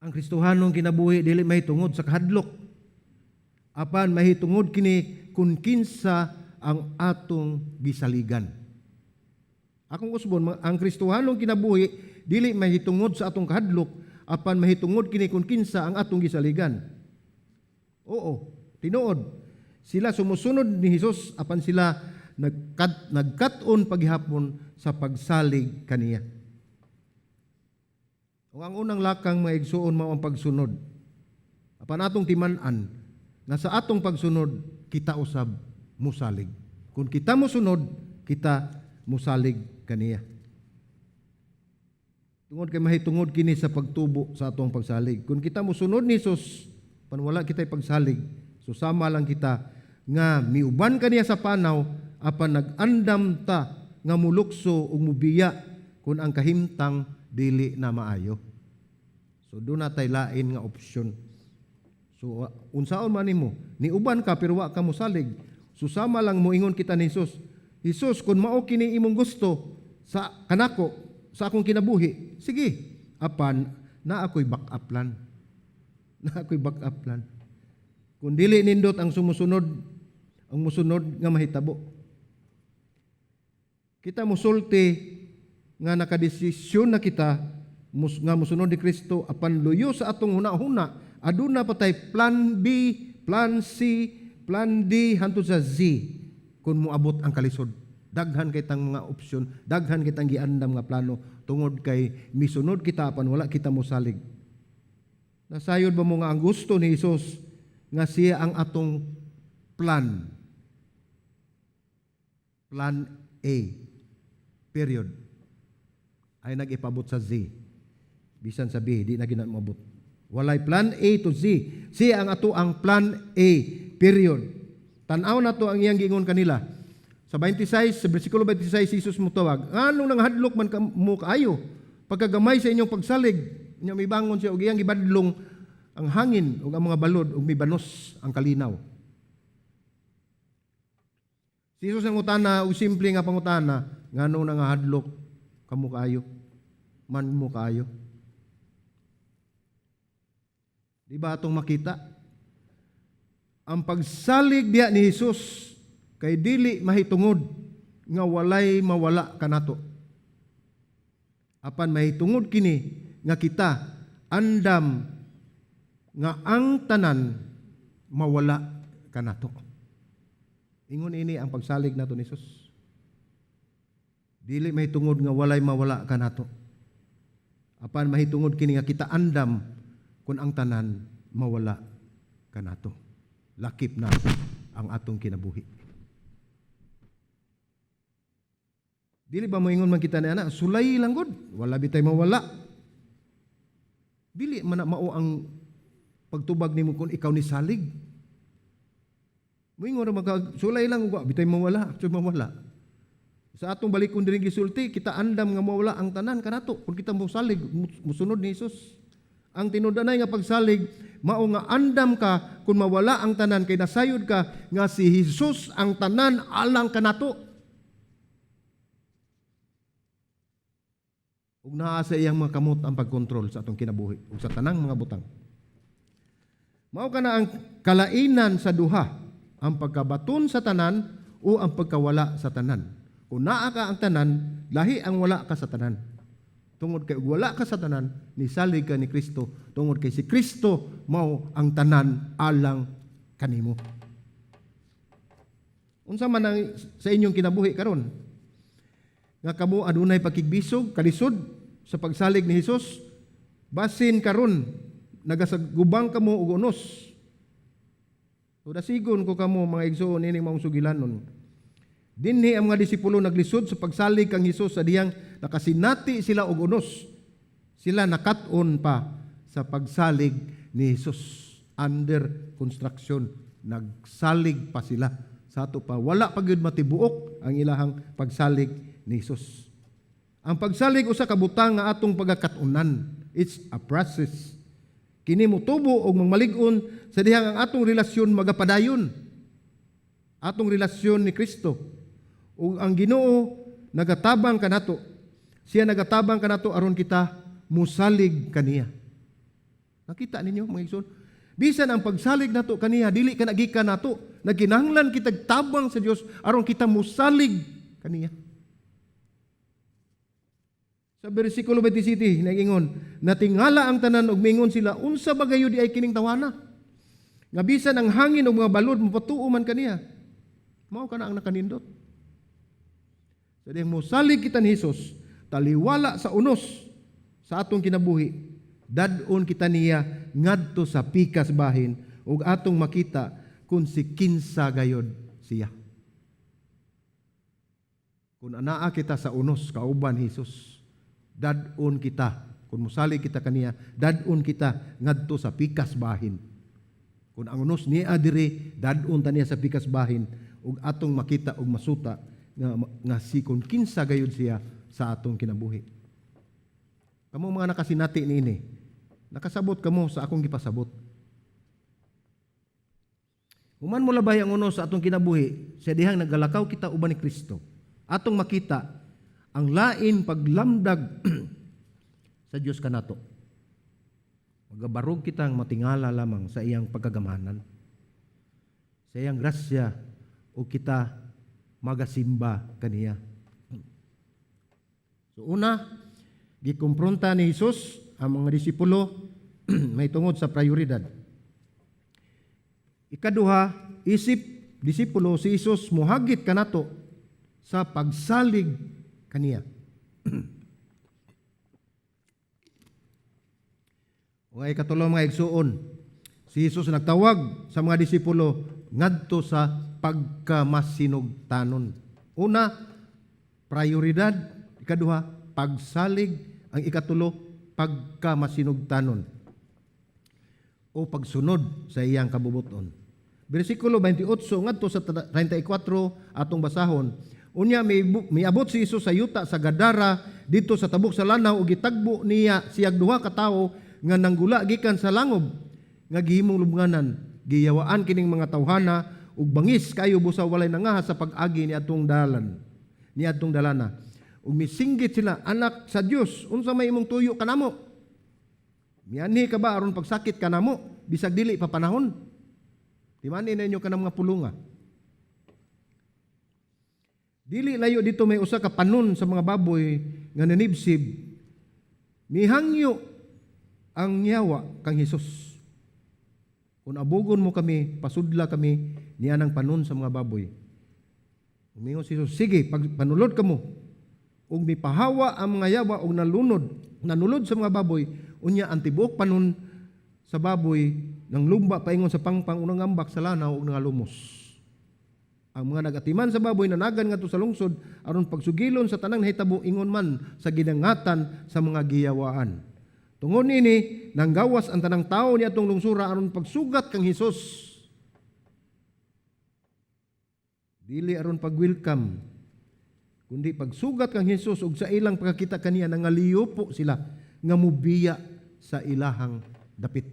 Ang Kristohanong kinabuhi dili mahitungod sa kahadlok. Apan mahitungod kini kung kinsa ang atong gisaligan. Akong usbon, ang Kristohanong kinabuhi dili mahitungod sa atong kahadlok, apan mahitungod kini kung kinsa ang atong gisaligan. Oo, tinuod. Sila sumusunod ni Jesus apan sila nagkat-on paghihapon sa pagsalig kaniya. Ug ang unang lakang, mga igsuon, mao ang pagsunod. Apan atong timan-an nga sa atong pagsunod kita usab musalig. Kung kita mosunod, kita musalig kaniya. Tungod kay mahitungod kini sa pagtubo sa atong pagsalig. Kung kita mosunod ni Jesus, pan wala kita pagsalig, so sama lang kita nga miuban kaniya sa panaw apan nag-andam ta nga mulukso ug mubiya kung ang kahimtang dili na maayo. So duna tay lain nga opsyon. So unsaon man nimo, niuban ka pero wa ka mosalig. So sama lang moingon kita ni Jesus, "Jesus, kung mao kini imong gusto sa kanako, sa akong kinabuhi, sige." Apan naa ako'y backup plan. Naa ako'y backup plan. Kung dili nindot ang sumusunod, ang musunod nga mahitabo. Kita musulti nga nakadesisyon na kita nga musunod ni Kristo, apan luyo sa atong huna-huna, aduna pa tay plan B, plan C, plan D hantod sa Z kung moabot ang kalisod. Daghan kay tang mga opsyon, daghan kitang giandam nga plano tungod kay misunod kita apan wala kita mosalig. Nasayod ba mo nga ang gusto ni Hesus nga siya ang atong plan? Plan A. Period. Ay nag-ipabot sa Z. Bisan sa B, di na gyud na moabot. Walay plan A to Z. Siya ang ato ang plan A. Period. Tan-aw na to ang iyang giingon kanila. Sa 26, sa versikulo 26, Jesus mutawag, "Nganong nanghadlok man mo kaayo? Pagkagamay sa inyong pagsalig." Nya mibangon siya ug iyang gibadlong ang hangin ug ang mga balod ug mibanos ang kalinaw. Si Jesus nangutana og simple nga pangutana, "Nganong nangahadlok kamo kaayo? Man mo kaayo?" Di ba atong makita? Ang pagsalig diya ni Jesus kay dili mahitungod nga walay mawala kanato. Apan mahitungod kini nga kita andam nga ang tanan mawala kanato. Ingon ini ang pagsalig nato ni Jesus. Dili mahitungod nga walay mawala kanato. Apan mahitungod kini nga kita andam kung ang tanan mawala kanato. Lakip na ang atong kinabuhi. Dili ba moingon man kita ni ana, "Sulay lang gud, wala bitay mawala"? Dili man na mao ang pagtubag nimo kung ikaw ni salig. Moingon ra maka sulay lang, wa bitay mawala, so mawala. Sa atong balikon diri gisulti, kita andam nga mawala ang tanan kanato kung kita mosalig, musunod ni Jesus. Ang tinud-anay nga pagsalig mao nga andam ka kung mawala ang tanan kay nasayod ka nga si Jesus ang tanan alang kanato. Ug naa sa iyang mga kamot ang pagkontrol sa atong kinabuhi ug sa tanang mga butang. Mao kana ang kalainan sa duha, ang pagkabaton sa tanan o ang pagkawala sa tanan. Kung naa ka ang tanan, lahi ang wala ka sa tanan. Tungod kay wala ka sa tanan, nisalig ka ni Kristo. Tungod kay si Kristo mao ang tanan alang kanimo. Unsa man ang sa inyong kinabuhi karon? Nga kamo adunay pakigbisog, kalisod sa pagsalig ni Hesus, Basin karon nagasagubang kamo og unos. So dasigon ko kamo, mga igsoon, ining maong sugilanon. Dinhi ang mga disipulo naglisod sa pagsalig kang Hesus sa dihang nakasinati sila og unos. Sila nakat-on pa sa pagsalig ni Hesus, under construction. Nagsalig pa sila sa ato pa. Wala pa gyud matibuok ang ilahang pagsalig ni Hesus. Ang pagsalig usa ka butang nga atong pagkat-unan. It's a process. Kini motubo og mangmalig-on sa dihang ang atong relasyon magapadayon. Atong relasyon ni Kristo. Ug ang Ginoo nagatabang kanato. Siya nagatabang kanato aron kita musalig kaniya. Nakita ninyo, mga igsoon? Bisan ang pagsalig nato kaniya dili kana gikan nato, nagkinahanglan kitag tabang sa Dios aron kita musalig kaniya. Sa bersikulo 27, nagingon, "Natingala ang tanan ug mingon sila, 'Unsa ba gayud diay kining tawana? Nga bisan ang hangin ug mga balod mopatuo man kaniya.'" Mao kana ang nakanindot. Sa dihang mosalig kita ni Hesus, taliwala sa unos sa atong kinabuhi, dad-on kita niya ngadto sa pikas bahin ug atong makita kung si kinsa gayod siya. Kung anaa kita sa unos kauban Hesus, dad-on kita, kung mosalig kita kaniya, dad-on kita ngadto sa pikas bahin. Kung ang unos niya diri, dad-on ta niya sa pikas bahin ug atong makita ug masuta nga si kung kinsa gayud siya sa atong kinabuhi. Kamo mga nakasinati niini, nakasabot kamo sa akong gipasabot. Human mo labay ang unos sa atong kinabuhi, sa dihang naggalakaw kita uban ni Kristo, atong makita ang lain paglamdag sa Dios kanato. Magabarog kitang matingala lamang sa iyang pagkagamhanan. Sa iyang grasya o kita magasimba kaniya. So una, gikumpronta ni Jesus ang mga disipulo may tungod sa prioridad. Ikaduha, isip disipulo si Jesus muhagit kanato sa pagsalig kaniya. Ug ikatulo, mga igsuon, si Jesus nagtawag sa mga disipulo ngadto sa pagkamasinugtanon. Una, prioridad. Ikaduha, pagsalig. Ang ikatulo, pagkamasinugtanon o pagsunod sa iyang kabubuton. Bersikulo 28 ngadto sa 34 atong basahon. Unya miabot si Hesus sa yuta sa Gadara didto sa tabok sa lanaw ug gitagbo niya siyag duha ka tawo nga nanggula gikan sa langob nga gihimong lubnganan. Giyawaan kining mga tawhana ug bangis kayo busa walay nangahas sa pag-agi ni atong dalan ni atong dalana. Ug misinggit sila, "Anak sa Dios, unsa may imong tuyo kanamo? Mianhi ka ba aron pagsakit kanamo bisag dili pa panahon?" Timani ninyo kanang mga pulunga. Dili layo didto may usa ka panon sa mga baboy nga nanibsib. Mihangyo ang yawa kang Hesus, "Kung abugon mo kami, pasudla kami niya ng panon sa mga baboy." Umingon si Jesus, "Sige, pag panulod kamo." Ug mipahawa ang mga yawa og nalunod, nanulod sa mga baboy, unya ang tibuok panon sa baboy nang lumba paingon sa pangpang ug nangambak sa lanaw ug nangalumos. Ang mga nagatiman sa baboy nanagan ngadto sa lungsod aron pagsugilon sa tanang nahitabo ingon man sa gidangatan sa mga giyawaan. Tungod niini, nanggawas ang tanang tawo ni atong lungsura aron pagsugat kang Hesus. Dili aron pag-welcome, kundi pagsugat kang Hesus, ug sa ilang pagkakita kaniya nangaliupo sila nga mubiya sa ilahang dapit.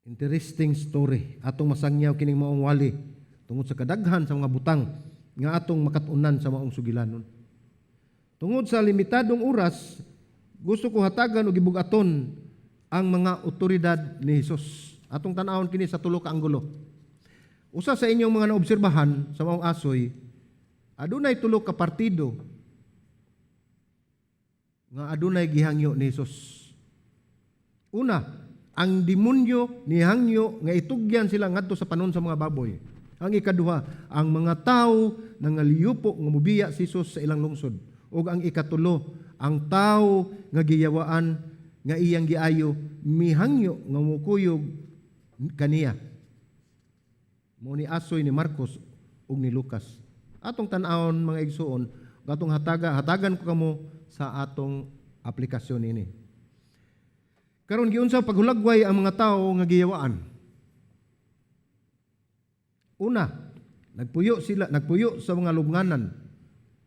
Interesting story. Atong masangyaw kining maong wali tungod sa kadaghan sa mga butang nga atong makat-unan sa maong sugilanon. Tungod sa limitadong oras, gusto ko hatagan og gibug-aton ang mga otoridad ni Hesus. Atong tan-awon kini sa tulo ka anggulo. Usa sa inyong mga naobserbahan sa maong asoy, adunay tulo ka partido nga adunay gihangyo ni Hesus. Una, ang demonyo nihangyo nga itugyan sila ngadto sa panon sa mga baboy. Ang ikaduha, ang mga tao nangaliyupo nga mubiya si Jesus sa ilang lungsod. Ug ang ikatulo, ang tawo nga giyawaan nga iyang giayo mihangyo nga mokuyog kaniya. Mao ni asoy ni Marcos ug ni Lucas. Atong tan-awon, mga igsuon, atong hatagan ko kamo sa atong aplikasyon nini. Karon, giunsa paghulagway ang mga tawo nga giyawaan? Una, nagpuyo sila, nagpuyo sa mga lubnganan.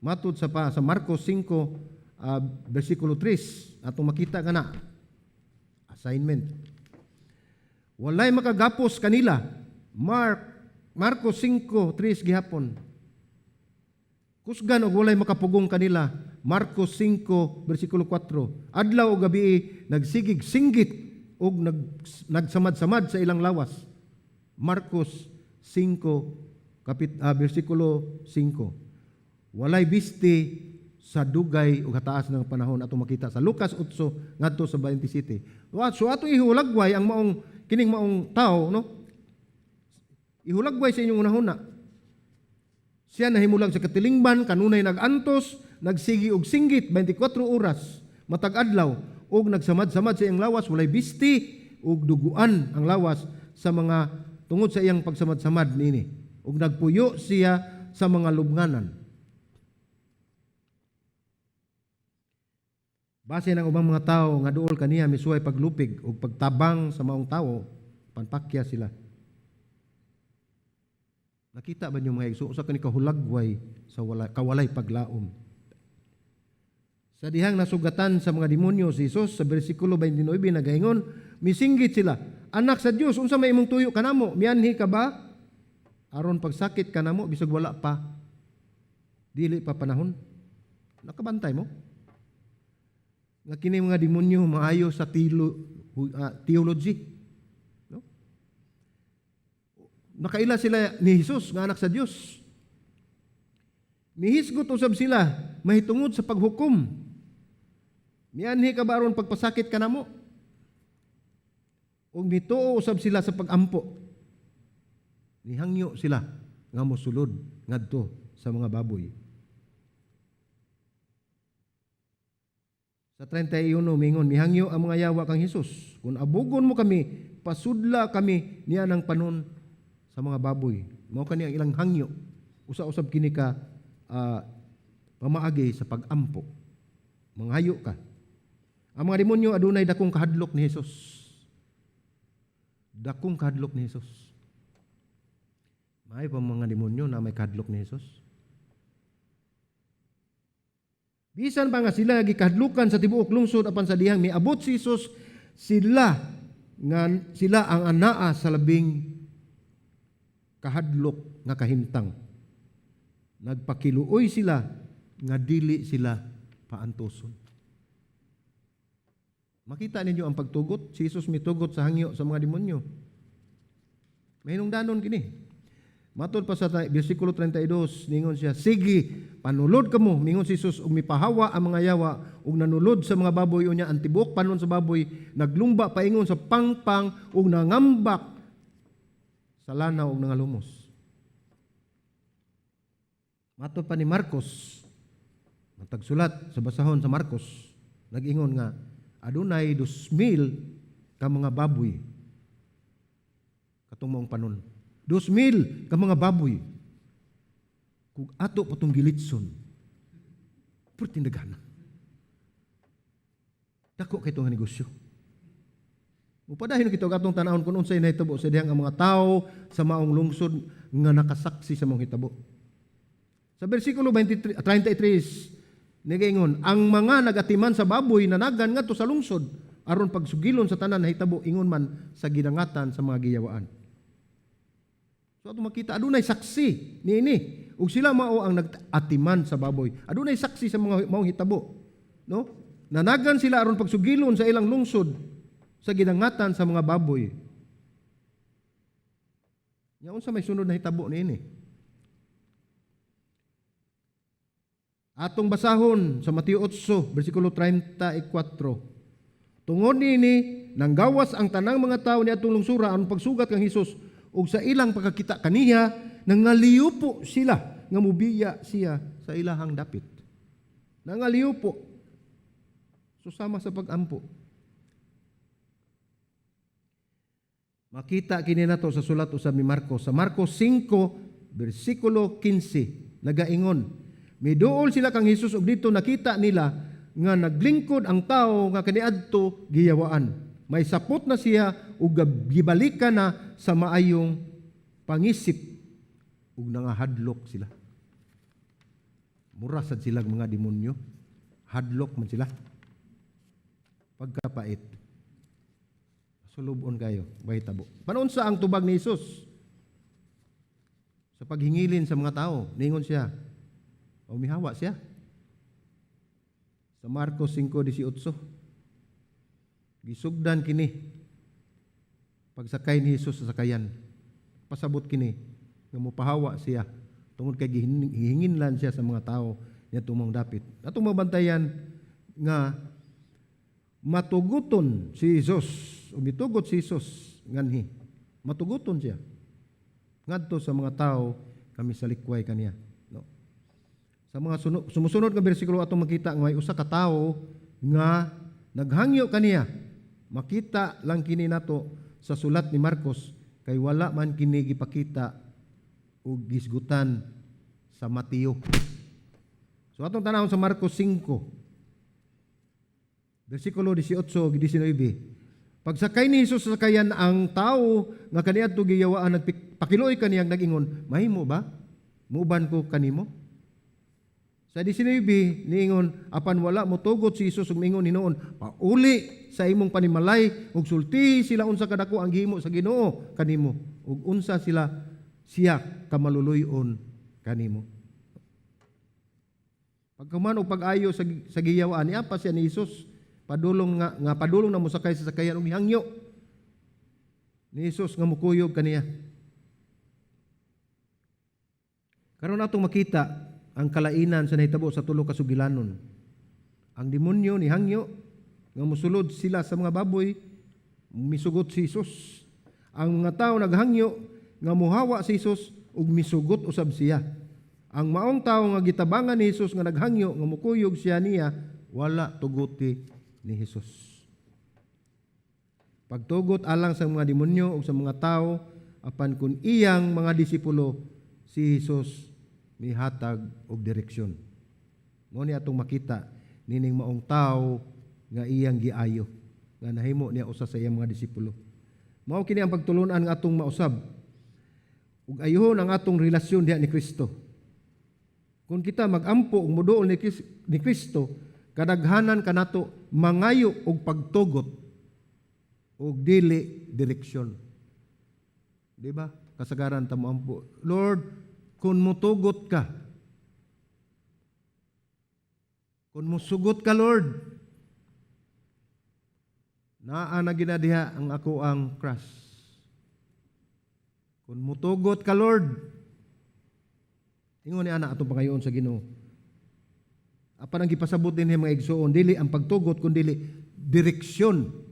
Matud sa Marcos 5 versikulo 3, atong makita kana assignment. Walay makagapos kanila. Marcos 5:3 gihapon. Kusgan og walay makapugong kanila. Marcos 5 versikulo 4. Adlaw ug gabi nagsigig singgit ug nagsamad-samad sa ilang lawas. Marcos 5 versikulo 5. Walay bisti sa dugay ug hataas ng panahon, atong makita sa Lucas 8 ngadto sa 27. So atong ihulagway ang maong kining maong tao, no? Ihulagway sa inyong hunahuna. Siya nahimulag sa katilingban, kanunay nag-antos, nagsigi og singgit 24 oras matag adlaw ug nagsamad-samad sa iyang lawas, walay bisti ug duguan ang lawas sa mga tungod sa iyang pagsamad-samad niini, ug nagpuyo siya sa mga lubnganan. Base ng ubang mga tao nga duol kaniya misuway paglupig ug pagtabang sa maong tawo, panpakya sila. Nakita ba niyo, mga igsoon, usa kani kahulagway sa wala, kawalay paglaom? Sa dihang nasugatan sa mga demonyo si Jesus, sa bersikulo 29 nagaingon, misinggit sila, "Anak sa Dios, unsa may imong tuyo kanamo? Mianhi ka ba aron pagsakit kanamo bisag wala pa, dili pa panahon?" Nakabantay mo nga kini mga demonyo maayo sa theology. No? Nakaila sila ni Jesus nga anak sa Dios. Mihisgot usab sila mahitungod sa paghukom. "Mianhi ka ba aron pagpasakit kanamo?" Ug mituo usab sila sa pagampo. Nihangyo sila nga mosulod ngadto sa mga baboy. Sa 31 mingon, mihangyo ang mga yawa kang Hesus, "Kung abugon mo kami, pasudla kami niya ng panon sa mga baboy." Mao kani ang ilang hangyo. Usa-usab kini ka pamaagi sa pagampo. Manghayo ka. Ang mga demonyo adunay dakong kahadlok ni Hesus. Dakong kahadlok ni Hesus. May pa mga demonyo na may kahadlok ni Hesus. Bisan pa nga sila gikahadlukan sa tibuok lungsod, apan sa dihang miabot si Hesus, sila nga sila ang anaa sa labing kahadlok nga kahimtang. Nagpakiluoy sila nga dili sila paantoson. Makita ninyo ang pagtugot. Si Jesus mitugot sa hangyo sa mga demonyo. Mahinungdanon kini. Matod pa sa bersikulo 32, ningon siya, "Sige, panulod kamo," mingon si Jesus, ug mipahawa ang mga yawa, ug nanulod sa mga baboy. Unya ang tibuok panon sa baboy naglumba paingon sa pangpang ug nangambak sa lanaw ug nangalumos. Matod pa ni Marcos, matagsulat sa basahon sa Marcos, nag-ingon nga adunay 2,000 ka mga baboy katong maong panon. 2,000 ka mga baboy. Kung ato pa tong gilitson, perting daghan. Dako kay itong negosyo. Mupadayon kita og atong tanawon kung unsay nahitabo sa dihang ang mga tao sa maong lungsod nga nakasaksi sa maong hitabo. Sa bersikulo 23, 33, nagaingon, ang mga nagatiman sa baboy nanagan ngadto sa lungsod aron pagsugilon sa tanan nahitabo ingon man sa gidangatan sa mga giyawaan. So ato makita adunay saksi niini ug sila mao ang nagatiman sa baboy. Adunay saksi sa mga maong hitabo, no? Nanagan sila aron pagsugilon sa ilang lungsod sa gidangatan sa mga baboy. Nya unsa may sunod na hitabo niini? Atong basahon sa Mateo 8 bersikulo 34. Tungod niini nanggawas ang tanang mga tawo ni atong lungsura aron pagsugat kang Hesus, ug sa ilang pagkakita kaniya nangaliupo sila nga mubiya siya sa ilahang dapit. Nangaliupo. So sama sa pagampo. Makita kini nato sa sulat usab ni Marcos. Sa Marcos 5 bersikulo 15 nagaingon, miduol sila kang Hesus ug dito nakita nila nga naglingkod ang tawo nga kaniadto giyawaan. May sapot na siya ug gibalikan na sa maayong pangisip ug nangahadlok sila. Mura sad sila mga demonyo. Hadlok man sila. Pagkapait. Sulubon kayo, mahitabo. Panunsa ang tubag ni Hesus sa paghingilin sa mga tao? Ningon siya. O mihawa siya. Sa Marcos 5:18. Gisugdan kini pagsakay ni Hesus sa sakayan. Pasabot kini nga mopahawa siya tungod kay gihinginlan siya sa mga tao niya tumong dapit. Atong mabantayan nga matuguton si Jesus, o mitugot si Jesus nganhi. Matuguton siya ngadto sa mga tao kami sa likway kaniya. No? Sa mga sumusunod nga bersikulo atong makita nga may usa ka tawo nga naghangyo kaniya. Makita lang kini nato sa sulat ni Marcos kay wala man kini gipakita og gisgutan sa Mateo. So atong tanawon sa Marcos 5 bersikulo 18 ug 19. Pagsakay ni Jesus sa sakayan, ang tao nga kaniadto giyawaan nagpakiluoy kaniyang nag-ingon, "Mahimo ba? Muuban ko kanimo?" Sa 19, niingon, apan wala motugot si Jesus ug miingon hinuon, "Pauli sa imong panimalay ug sultihi sila unsa kadako ang gihimo sa Ginoo kanimo ug unsa sila siya kamaluluy-on kanimo." Pagkuman og pag-ayo sa giyawaan, niapa siya ni Jesus padulong nga padulong na mosakay sa sakayan ug mihangyo ni Jesus nga mukuyog kaniya. Karon atong makita ang kalainan sa nahitabo sa tulo ka sugilanon. Ang demonyo nihangyo nga mosulod sila sa mga baboy, misugot si Jesus. Ang mga tawo naghangyo nga muhawa si Jesus ug misugot usab siya. Ang maong tawo nga gitabangan ni Jesus nga naghangyo nga mukuyog siya niya, wala tuguti ni Jesus. Pagtugot alang sa mga demonyo ug sa mga tawo, apan kun iyang mga disipulo, si Jesus mihatag og direksyon. Mao ni atong makita nining maong tawo nga iyang giayo, nga nahimo niya usa sa iyang mga disipulo. Mao kini ang pagtulunan nga atong mausab ug ayuhon ang atong relasyon diha ni Kristo. Kung kita magampo ug moduol ni Kristo, kadaghanan kanato mangayo og pagtugot ug dili direksyon. Di ba? Kasagaran ta moampo, "Lord, kung mutugot ka, kung musugot ka, Lord, naa na ginadiha ang ako ang crush. Kung mutugot ka, Lord." Ingon ni ana atong pangayoon sa Ginoo. Apan ang gipasabot din mga igsoon, dili ang pagtugot kun dili direksyon.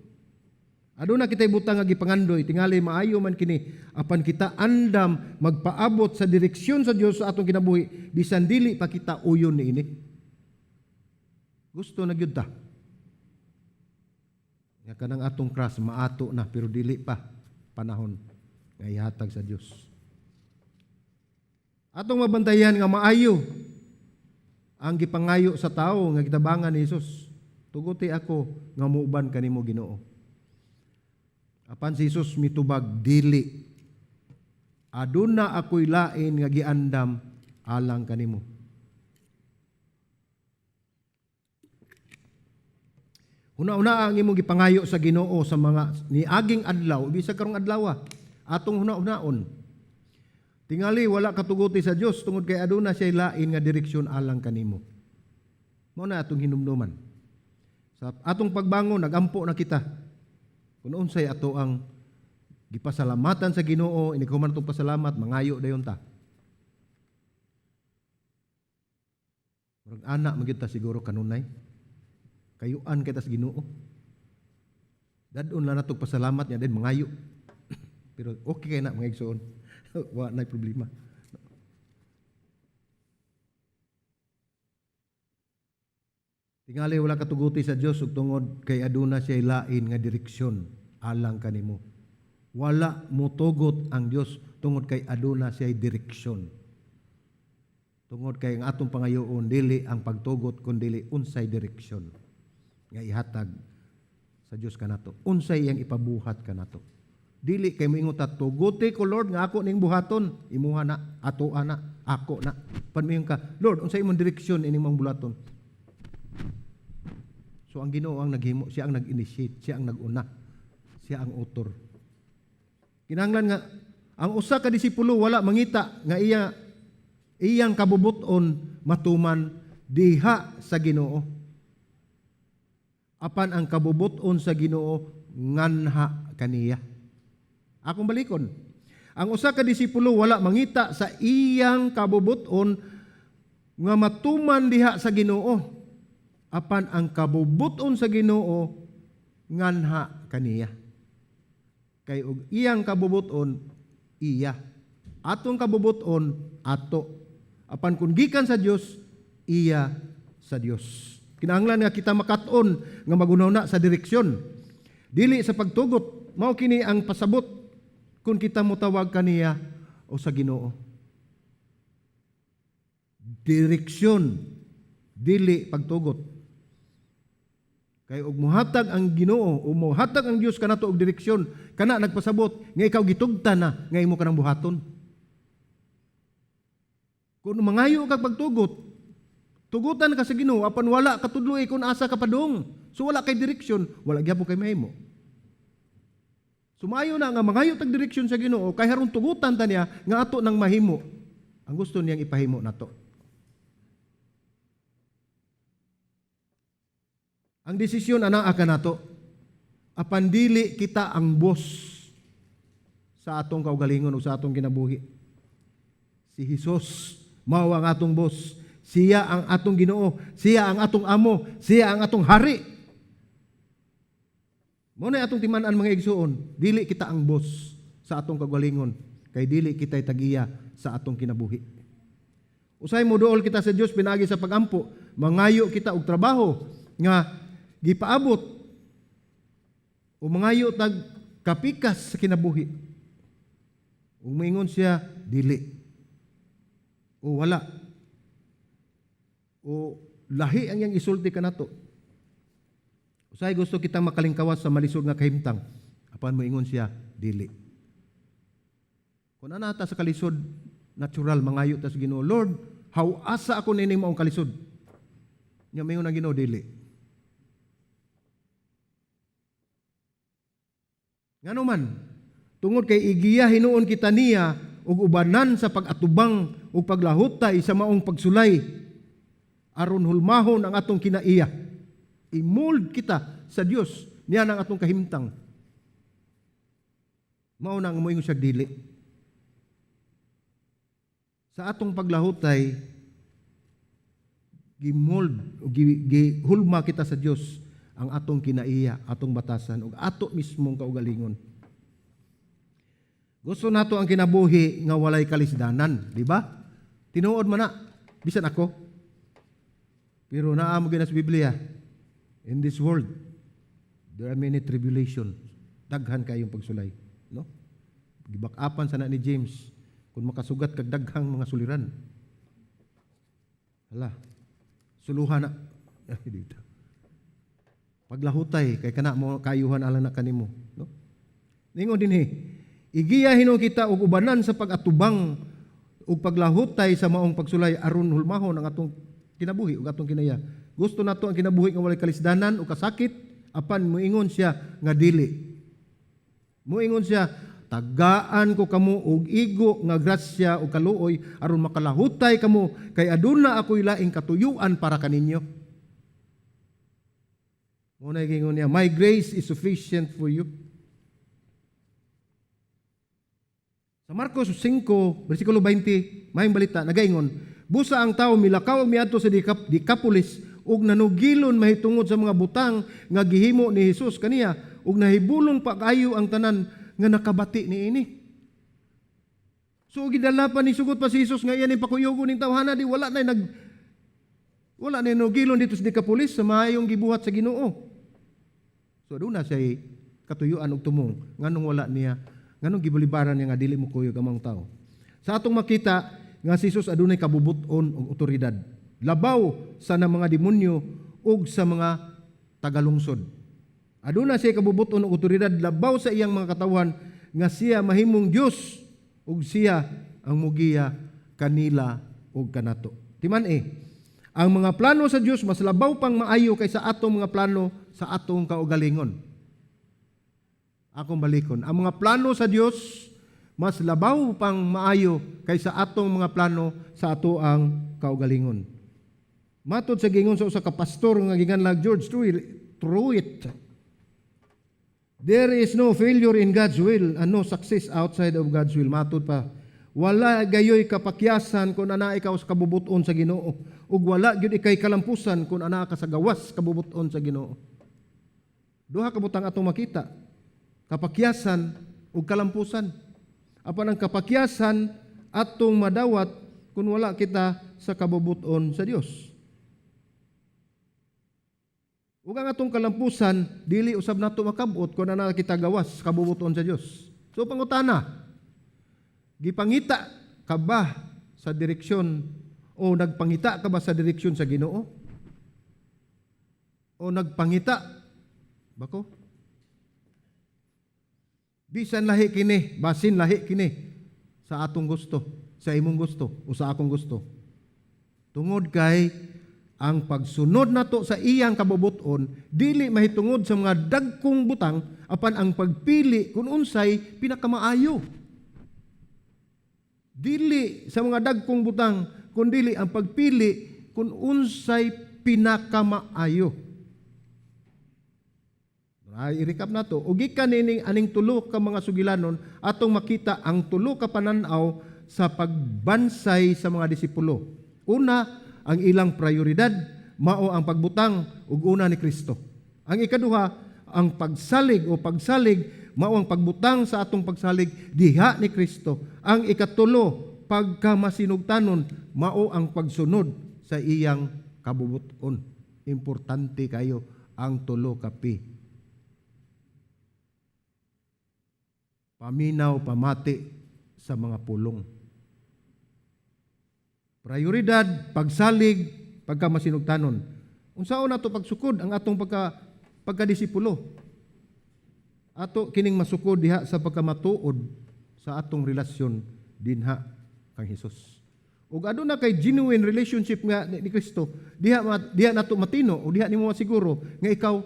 Aduna kitay butang nga gipangandoy, tingali maayo man kini, apan kita andam magpaabot sa direksyon sa Dios sa atong kinabuhi bisan dili pa kita uyon niini. Gusto na gyud ta nga kanang atong crush maato na, pero dili pa panahon nga ihatag sa Dios. Atong mabantayan nga maayo ang gipangayo sa tawo nga gitabangan ni Jesus. "Tuguti ako nga muuban kanimo, Ginoo." Apan si Jesus mitubag, "Dili. Aduna ako'y lain nga giandam alang kanimo." Huna-huna ang imong gipangayo sa Ginoo sa mga niaging adlaw, bisag karong adlaw, atong huna-hunaon. Tingali wala katuguti sa Dios tungod kay aduna siya lain nga direksyon alang kanimo. Mao na atong hinumduman. Sa atong pagbangon, nagampo na kita. Kung unsay ato ang gipasalamatan sa Ginoo, inig human atong pasalamat, mangayo dayon ta. Murag ana man gyud ta siguro kanunay. Kayuan kay ta sa Ginoo. Dadon lang natog pasalamat niya din mangayo. Pero okay kay na mga igsoon. Wa nay problema. Tingali wala ka tuguti sa Dios ug tungod kay aduna siya lain nga direksyon alang kanimo. Wala motugot ang Dios tungod kay aduna siya direksyon. Tungod kay ang atong pangayoon dili ang pagtugot kundi unsay direksyon nga ihatag sa Dios kanato. Unsay iyang ipabuhat kanato. Dili kay moingon ta, "Tuguti ko, Lord, nga ako ning buhaton, imuha na, atoa na, ako na." Pan moingon ka, "Lord, unsay imong direksyon ining mong buhaton?" So ang Ginoo ang naghimo, siya ang nag-initiate, siya ang nag-una, siya ang author. Kinahanglan nga ang usa ka disipulo wala mangita nga iyang kabubuton matuman diha sa Ginoo. Apan ang kabubuton sa Ginoo nganha kaniya. Akong balikon. Ang usa ka disipulo wala mangita sa iyang kabubuton nga matuman diha sa Ginoo. Apan ang kabubuton sa Ginoo nganha kaniya. Kay og iyang kabubuton, iya. Atong kabubuton, ato. Apan kung gikan sa Dios, iya sa Dios. Kinahanglan nga kita makat-on nga maghunahuna sa direksyon. Dili sa pagtugot, mao kini ang pasabot kung kita motawag kaniya o sa Ginoo. Direksyon, dili pagtugot. Kay og muhatag ang Ginoo o muhatag ang Dios kanato og direksyon, kana nagpasabot nga ikaw gitugtan na nga imo kanang buhaton. Kung mangayo kag pagtugot, tugutan ka sa Ginoo apan wala ka tudloy kung asa ka padung. So wala kay direksyon, wala gyapon kay mahimo. Sumayo na nga mangayo tag direksyon sa Ginoo kay haron tugutan ta niya nga ato nang mahimo ang gusto niyang ipahimo nato. Ang desisyon anaa kanato. Apan dili kita ang boss sa atong kaugalingon o sa atong kinabuhi. Si Jesus mao ang atong boss. Siya ang atong Ginoo, siya ang atong amo, siya ang atong hari. Mao na atong timan-an, mga igsuon, dili kita ang boss sa atong kaugalingon kay dili kita tag-iya sa atong kinabuhi. Usay moduol kita sa Dios pinaagi sa pagampo, mangayo kita og trabaho nga gipaabot o mangayo tag kapikas sa kinabuhi. Ug moingon siya, "Dili." O wala. O lahi ang iyang isulti kanato. Usay gusto kitang makalingkawas sa malisod nga kahimtang. Apan moingon siya, "Dili." Kung naa ta sa kalisod, natural mangayo ta sa Ginoo, "Lord, haw-asa ako nining maong kalisod." Nya moingon ang Ginoo, "Dili." Ngano man, tungod kay igiya hinuon kita niya ug ubanan sa pag-atubang ug paglahutay sa maong pagsulay aron hulmahon ang atong kinaiya. I-mold kita sa Dios niya ang atong kahimtang. Mao na ang moingon siya, "Dili." Sa atong paglahutay, gimold o gihulma kita sa Dios ang atong kinaiya, atong batasan ug ato mismong kaugalingon. Gusto nato ang kinabuhi nga walay kalisdanan, di ba? Tinuod man na, bisan ako. Pero naa mo sa Biblia, in this world, there are many tribulation. Daghan kayong pagsulay, no? Gibak-apan sana ni James kung makasugat kag daghang mga suliran. Hala, suluhan na. Ay, dito. Paglahutay kay kana mo kayuhan alang na kanimo, no? Ningon dinhi, igiya hinuon kita og ubanan sa pag-atubang ug paglahutay sa maong pagsulay aron hulmahon ang atong kinabuhi ug atong kinaiya. Gusto nato ang kinabuhi nga walay kalisdanan o kasakit, apan moingon siya nga dili. Moingon siya, "Tagaan ko kamo og igo nga grasya o kaluoy aron makalahutay kamo kay aduna ako'y laing katuyuan para kaninyo." Mao na gingon niya, "My grace is sufficient for you." Sa Marcos 5, versikulo 20, maayong balita, nagaingon, busa ang tao milakaw miadto sa Decapolis ug nanugilon mahitungod sa mga butang nga gihimo ni Hesus kaniya ug nahibulong pa kaayo ang tanan nga nakabati niini. So gidala pa ni sugot pa si Hesus nga iya ni pakuyogo ning tawhana, di wala na nag Wala na nugilon dito sa Decapolis sa maayong gibuhat sa Ginoo. So aduna siya katuyuan og tumong nganong wala niya, nganong gibulibaran niya nga dili mo kuyog ang mga tao. Sa atong makita nga si Jesus adunay kabubut-on og otoridad labaw sa na mga demonyo ug sa mga tagalungsod. Aduna siya kabubut-on og otoridad labaw sa iyang mga katawhan nga siya mahimong Dios ug siya ang mugiya kanila ug kanato. Timan eh, ang mga plano sa Dios mas labaw pang maayo kaysa atong mga plano sa atong kaugalingon. Akong balikon. Ang mga plano sa Dios mas labaw pang maayo kaysa atong mga plano sa ato ang kaugalingon. Matod sa gingon sa usa ka pastor nga ginganlag George Truett, "There is no failure in God's will and no success outside of God's will." Matod pa, wala gayoy kapakyasan kung anaa ikaw sa kabubuton sa Ginoo ug wala gyud ikay kalampusan kung anaa ka sa gawas kabubuton sa Ginoo. Duha ka butang atong makita: kapakyasan ug kalampusan. Apan ang kapakyasan atong madawat kung wala kita sa kabubuton sa Dios. Ug ang atong kalampusan dili usab nato makabot kung ana kita gawas kabubuton sa Dios. So pangutana, gipangita ka ba sa direksyon o nagpangita ka ba sa direksyon sa Ginoo? O nagpangita bako? Bisan lahi kini, basin lahi kini sa atong gusto, sa imong gusto o sa akong gusto. Tungod kay ang pagsunod nato sa iyang kabubuton dili mahitungod sa mga dagkong butang apan ang pagpili kung unsay pinakamaayo. Dili sa mga dagkong butang kundili ang pagpili kung unsay pinakamaayo. Ay, i-recap nato. Ug gikan nining aning tulo ka mga sugilanon, atong makita ang tulo ka pananaw sa pagbansay sa mga disipulo. Una, ang ilang prioridad mao ang pagbutang ug una ni Kristo. Ang ikaduha, ang pagsalig o pagsalig mao ang pagbutang sa atong pagsalig diha ni Kristo. Ang ikatulo, pagkamasinugtanon, mao ang pagsunod sa iyang kabubuton. Importante kayo ang tulo ka P. Paminaw, pamati sa mga pulong. Prioridad, pagsalig, pagkamasinugtanon. Unsaon nato pagsukod ang atong pagkadisipulo? Ato kining masukod diha sa pagkamatuod sa atong relasyon dinha kang Hesus. Ug aduna kay genuine relationship nga ni Kristo, diha nato matino o diha nimo masiguro nga ikaw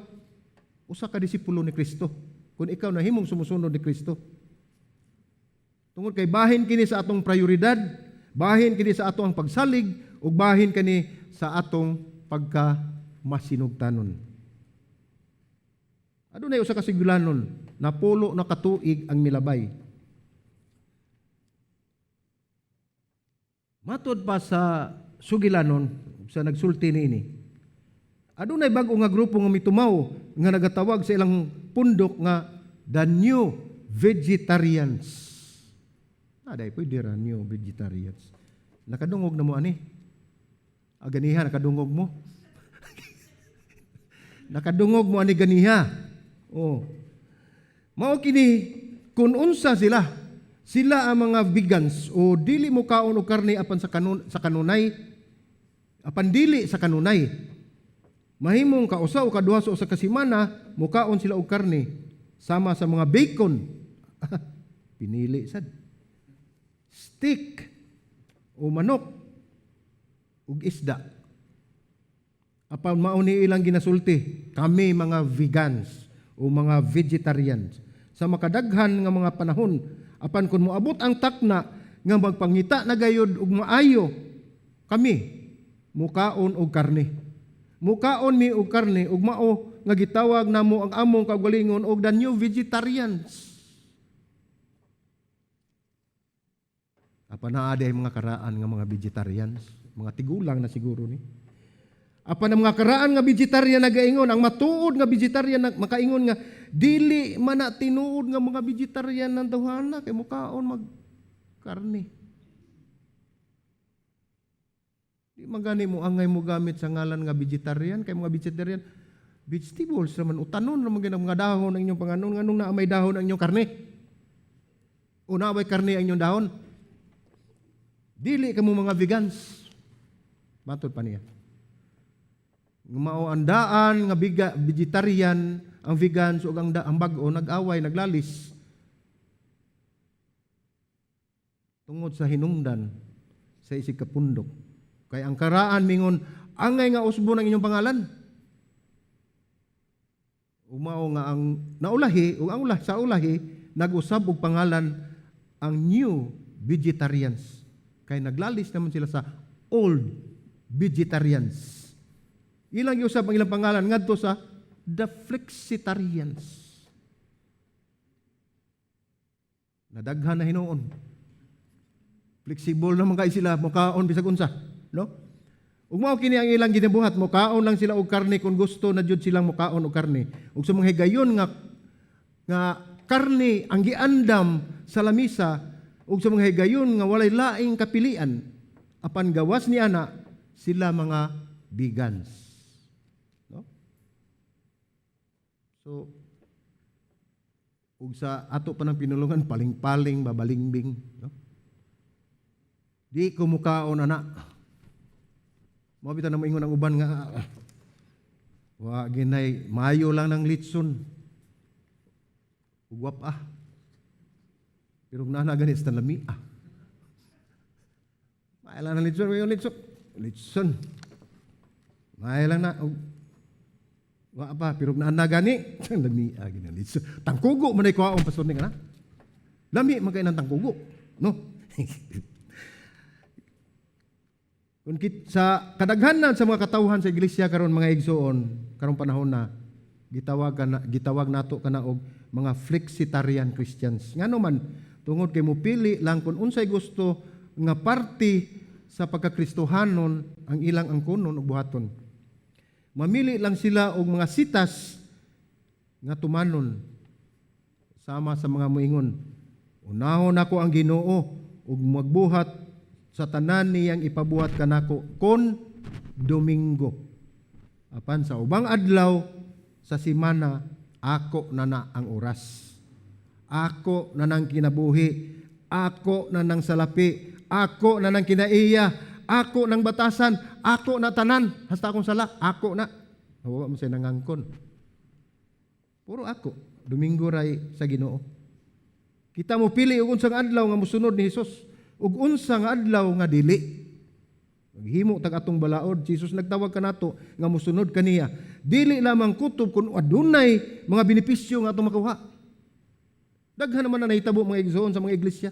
usa ka disipulo ni Kristo. Kung ikaw nahimong sumusunod ni Kristo. Tungod kay bahin kini sa atong prioridad, bahin kini sa atong pagsalig, ug bahin kini sa atong pagka masinugtanon. Adunay usa ka sigulanon, napulo na katuig ang milabay. Matod pa sa sugilanon sa nagsulti niini, adunay bag-o nga grupo nga mitumaw nga nagatawag sa ilang pundok nga The New Vegetarians. Aday pwede ra New Vegetarians. Nakadungog na mo ani? Ah, ganiha nakadungog mo. Nakadungog mo ani ganiha. Oh. Mao kini kun unsa sila. Sila ang mga vegans o dili mo kaon og karne apan sa kanunay, apan dili sa kanunay. Mahimong kausa o kaduha sa usa ka semana mukaon sila og karne sama sa mga bacon. Pinili sad. Steak o manok ug isda. Apan mao ni ilang ginasulti, kami mga vegans o mga vegetarians. Sa makadaghan nga mga panahon, apan kung moabot ang takna nga magpangita na gayod og maayo, kami mukaon og karne. Mukaon mi og karne ug mao nga gitawag namo ang among kaugalingon og the new vegetarians. Apan naa diay mga karaan nga mga vegetarians, mga tigulang na siguro ni. Apan ang mga karaan nga vegetarian nagaingon, ang matuod nga vegetarian makaingon nga dili man na tinuod nga mga vegetarian ng tawhana kay mukaon mag karne. Di man gani mo angay mo gamit sa ngalan nga vegetarian kay mga vegetarian, vegetables naman, utanon naman gyud ang mga dahon ang inyong panganon. Nganong naa may dahon ang inyong karne? O naa may karne ang inyong dahon? Dili kamo mga vegans. Matod pa niya. Mao ang daan nga vegetarian, ang vegans ug ang bag-o nag-away, naglalis tungod sa hinungdan sa isig kapundok. Kay ang karaan mingon, angay nga usbon ang inyong pangalan. Umao nga ang naulahi ug ang ulah sa ulahi nag-usab og pangalan ang New Vegetarians. Kay naglalis naman sila sa Old Vegetarians. Ilang giusab ang ilang pangalan ngadto sa The Flexitarians. Nadaghan na hinuon. Flexible naman kay sila, mukaon bisag unsa, no? Ug mao kini ang ilang ginabuhat, mukaon lang sila og karne kung gusto na jud silang mukaon og karne. Ug sa mga higayon nga karne ang giandam sa lamisa, ug sa mga higayon nga walay laing kapilian, apan gawas ni ana sila mga vegans. No? So ug sa ato pa ng pinulungan, paling-paling, babalingbing, no? Di ko mukaon ana. Mao bitaw na moingon ang uban nga wa ginay maayo lang ng litson. Ug ah. Pero nana gani sa lami ah. Maayo lang ng litson, yung litson. Litson. Maayo lang na ug wa pa, pero nana gani lami ah gani litson. Tangkugo man ay kuhaon, pastor ni kana. Lami man kay nang tangkugo, no? Kung sa kadaghanan sa mga katawhan sa iglesia karon, mga igsoon, karong panahon na gitawag nato kana og mga flexitarian Christians. Ngano man, tungod kay mupili lang kung unsay gusto nga parte sa pagkakristohanon ang ilang angkonon ug buhaton. Mamili lang sila og mga sitas nga tumanon sama sa mga moingon, unahon ako ang Ginoo ug magbuhat sa tanan niyang ipabuhat kanako kon Domingo. Apan sa ubang adlaw sa simana, ako na na ang oras. Ako na nang kinabuhi. Ako na nang salapi. Ako na nang kinaiya. Ako nang batasan. Ako na tanan. Hasta akong sala, ako na. Wa mo siya nangangkon. Puro ako. Domingo ray sa Ginoo. Kita mo pili og unsang adlaw nga mosunod ni Hesus ug unsa nga adlaw nga dili. Maghimo tag atong balaod, Jesus nagtawag kanato nga mosunod kaniya. Dili lamang kutob kun adunay mga benepisyo nga atong makuha. Daghan naman na nahitabo, mga igsoon, sa mga iglesia.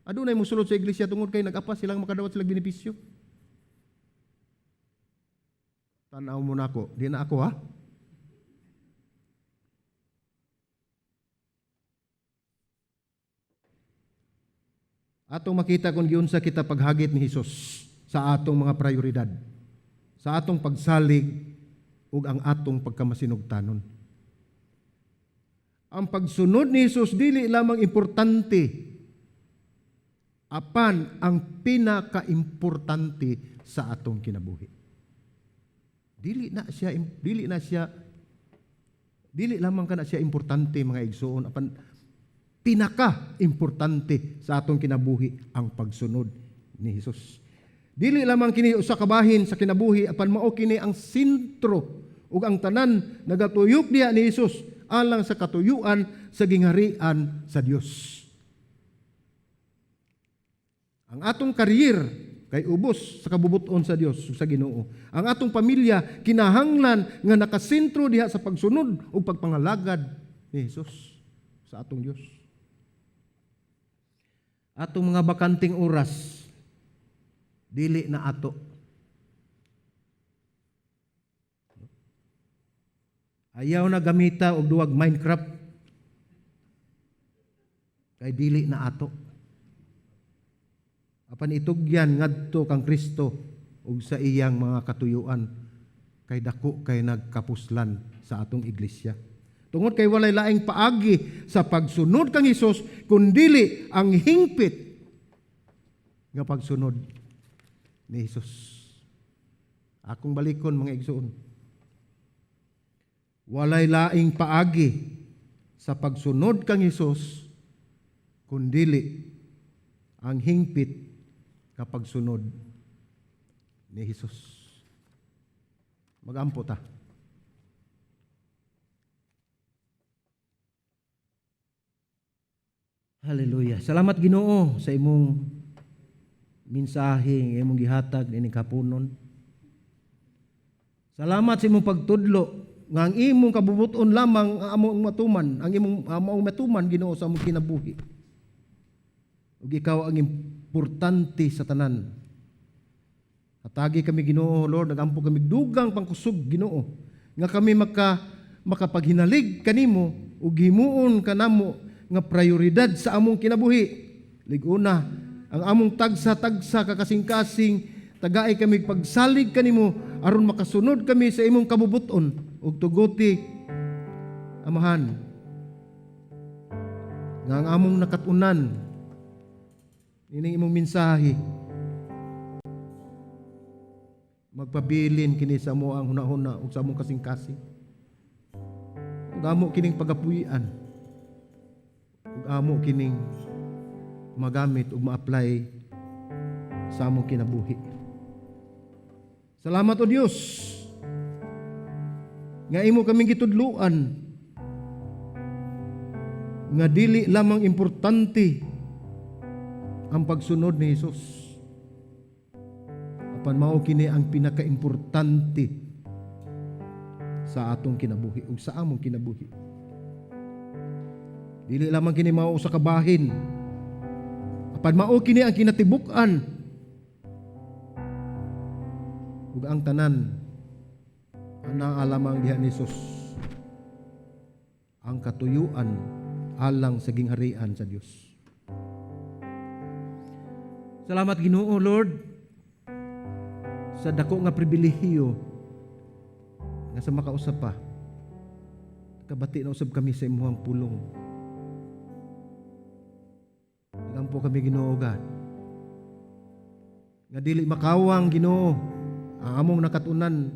Adunay mosulod sa iglesia tungod kay nag-apas silang makadawat sila benepisyo. Tan-aw mo nako, di na ako ha. Atong makita kung giunsa kita paghagit ni Hesus sa atong mga prioridad, sa atong pagsalig ug ang atong pagkamasinugtanon. Ang pagsunod ni Hesus dili lamang importante, apan ang pinakaimportante sa atong kinabuhi. Dili lamang kana siya importante, mga igsoon, apan pinaka-importante sa atong kinabuhi ang pagsunod ni Hesus. Dili lamang kini usa ka bahin sa kinabuhi, apan mao kini ang sentro ug ang tanan nagatuyok diha ni Hesus alang sa katuyuan sa gingharian sa Dios. Ang atong career kay ubos sa kabubuton sa Dios ug sa Ginoo. Ang atong pamilya kinahanglan nga nakasentro diha sa pagsunod ug pagpangalagad ni Hesus sa atong Dios. Atong mga bakanting oras dili na ato. Ayaw na gamita og duwag Minecraft kay dili na ato. Apan itugyan ngadto kang Kristo ug sa iyang mga katuyuan kay dako kay nagkapuslan sa atong iglesia. Tungod kay walay laing paagi sa pagsunod kang Hesus kundili ang hingpit nga pagsunod ni Jesus. Akong balikon, mga igsoon. Walay laing paagi sa pagsunod kang Hesus kundili ang hingpit nga pagsunod ni Hesus. Magampo ta. Hallelujah. Salamat, Ginoo, sa imong mensahe nga imong gihatag niining kapunon. Salamat sa imong pagtudlo nga ang imong kabubuton lamang ang among matuman, ang imong among matuman, Ginoo, sa among kinabuhi. Ug ikaw ang importante sa tanan. Hatagi kami, Ginoo, Lord, nagampo kami dugang pangkusog, Ginoo, nga kami makapaghinalig kanimo ug himuon kanamo nga prioridad sa among kinabuhi. Lig-una ang among tagsa-tagsa ka kasing-kasing, tagai kami pagsalig kanimo aron makasunod kami sa imong kabubuton. Ug tuguti, Amahan, nga ang among nakatunan ining imong mensahe, magpabilin kini sa amo ang hunahuna ug sa among kasing-kasing ug amo kining pagapuy-an ug amo kining magamit ug ma-apply sa among kinabuhi. Salamat, O Dios, nga imo kaming gitudluan nga dili lamang importante ang pagsunod ni Hesus, apan mao kini ang pinakaimportante sa atong kinabuhi ug sa among kinabuhi. Dili lamang kini mao sa kabahin, apan mao kini ang kinatibuk-an ug ang tanan anaa lamang diha ni Hesus, ang katuyuan alang sa gingharian sa Dios. Salamat, Ginoo, Lord, sa dako nga pribilehiyo nga sa makausap pa kabati na usab kami sa imuhang pulong. Nagampo kami, Ginoo God, nga dili makawang, Ginoo, ang among nakatunan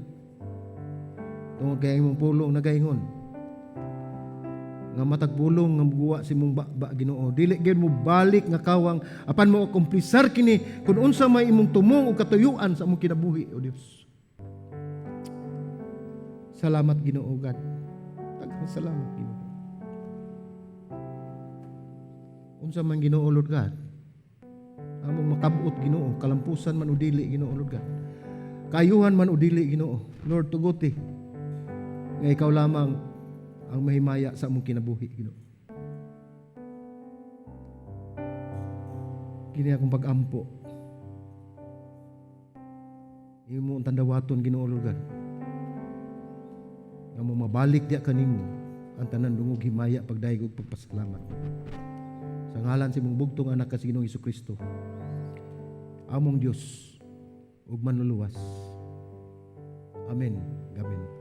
tungod kay imong pulong nagaingon nga matag pulong nga muguwa sa imong baba, Ginoo, dili gyud mo balik nga kawang, apan mo akumplisar kini kung unsa may imong tumong o katuyuan sa among kinabuhi, O Dios. Salamat, Ginoo God. Daghang salamat, Ginoo. Unsa man, Ginoo Lord God, among makabot, Ginoo, kalampusan man o dili, Ginoo Lord God, kaayuhan man o dili, Ginoo Lord, tuguti nga ikaw lamang ang mahimaya sa among kinabuhi, Ginoo. Kini akong pag-ampo. Imo ang tandawaton, Ginoo Lord God. Nga mo mabalik diya kanimo ang tanan dungog himaya, pagdayeg ug pagpasalamat. Sa ngalan sa imong bugtong anak ka si Ginoong Kristo, among Dios ug manluluwas. Amen. Amen.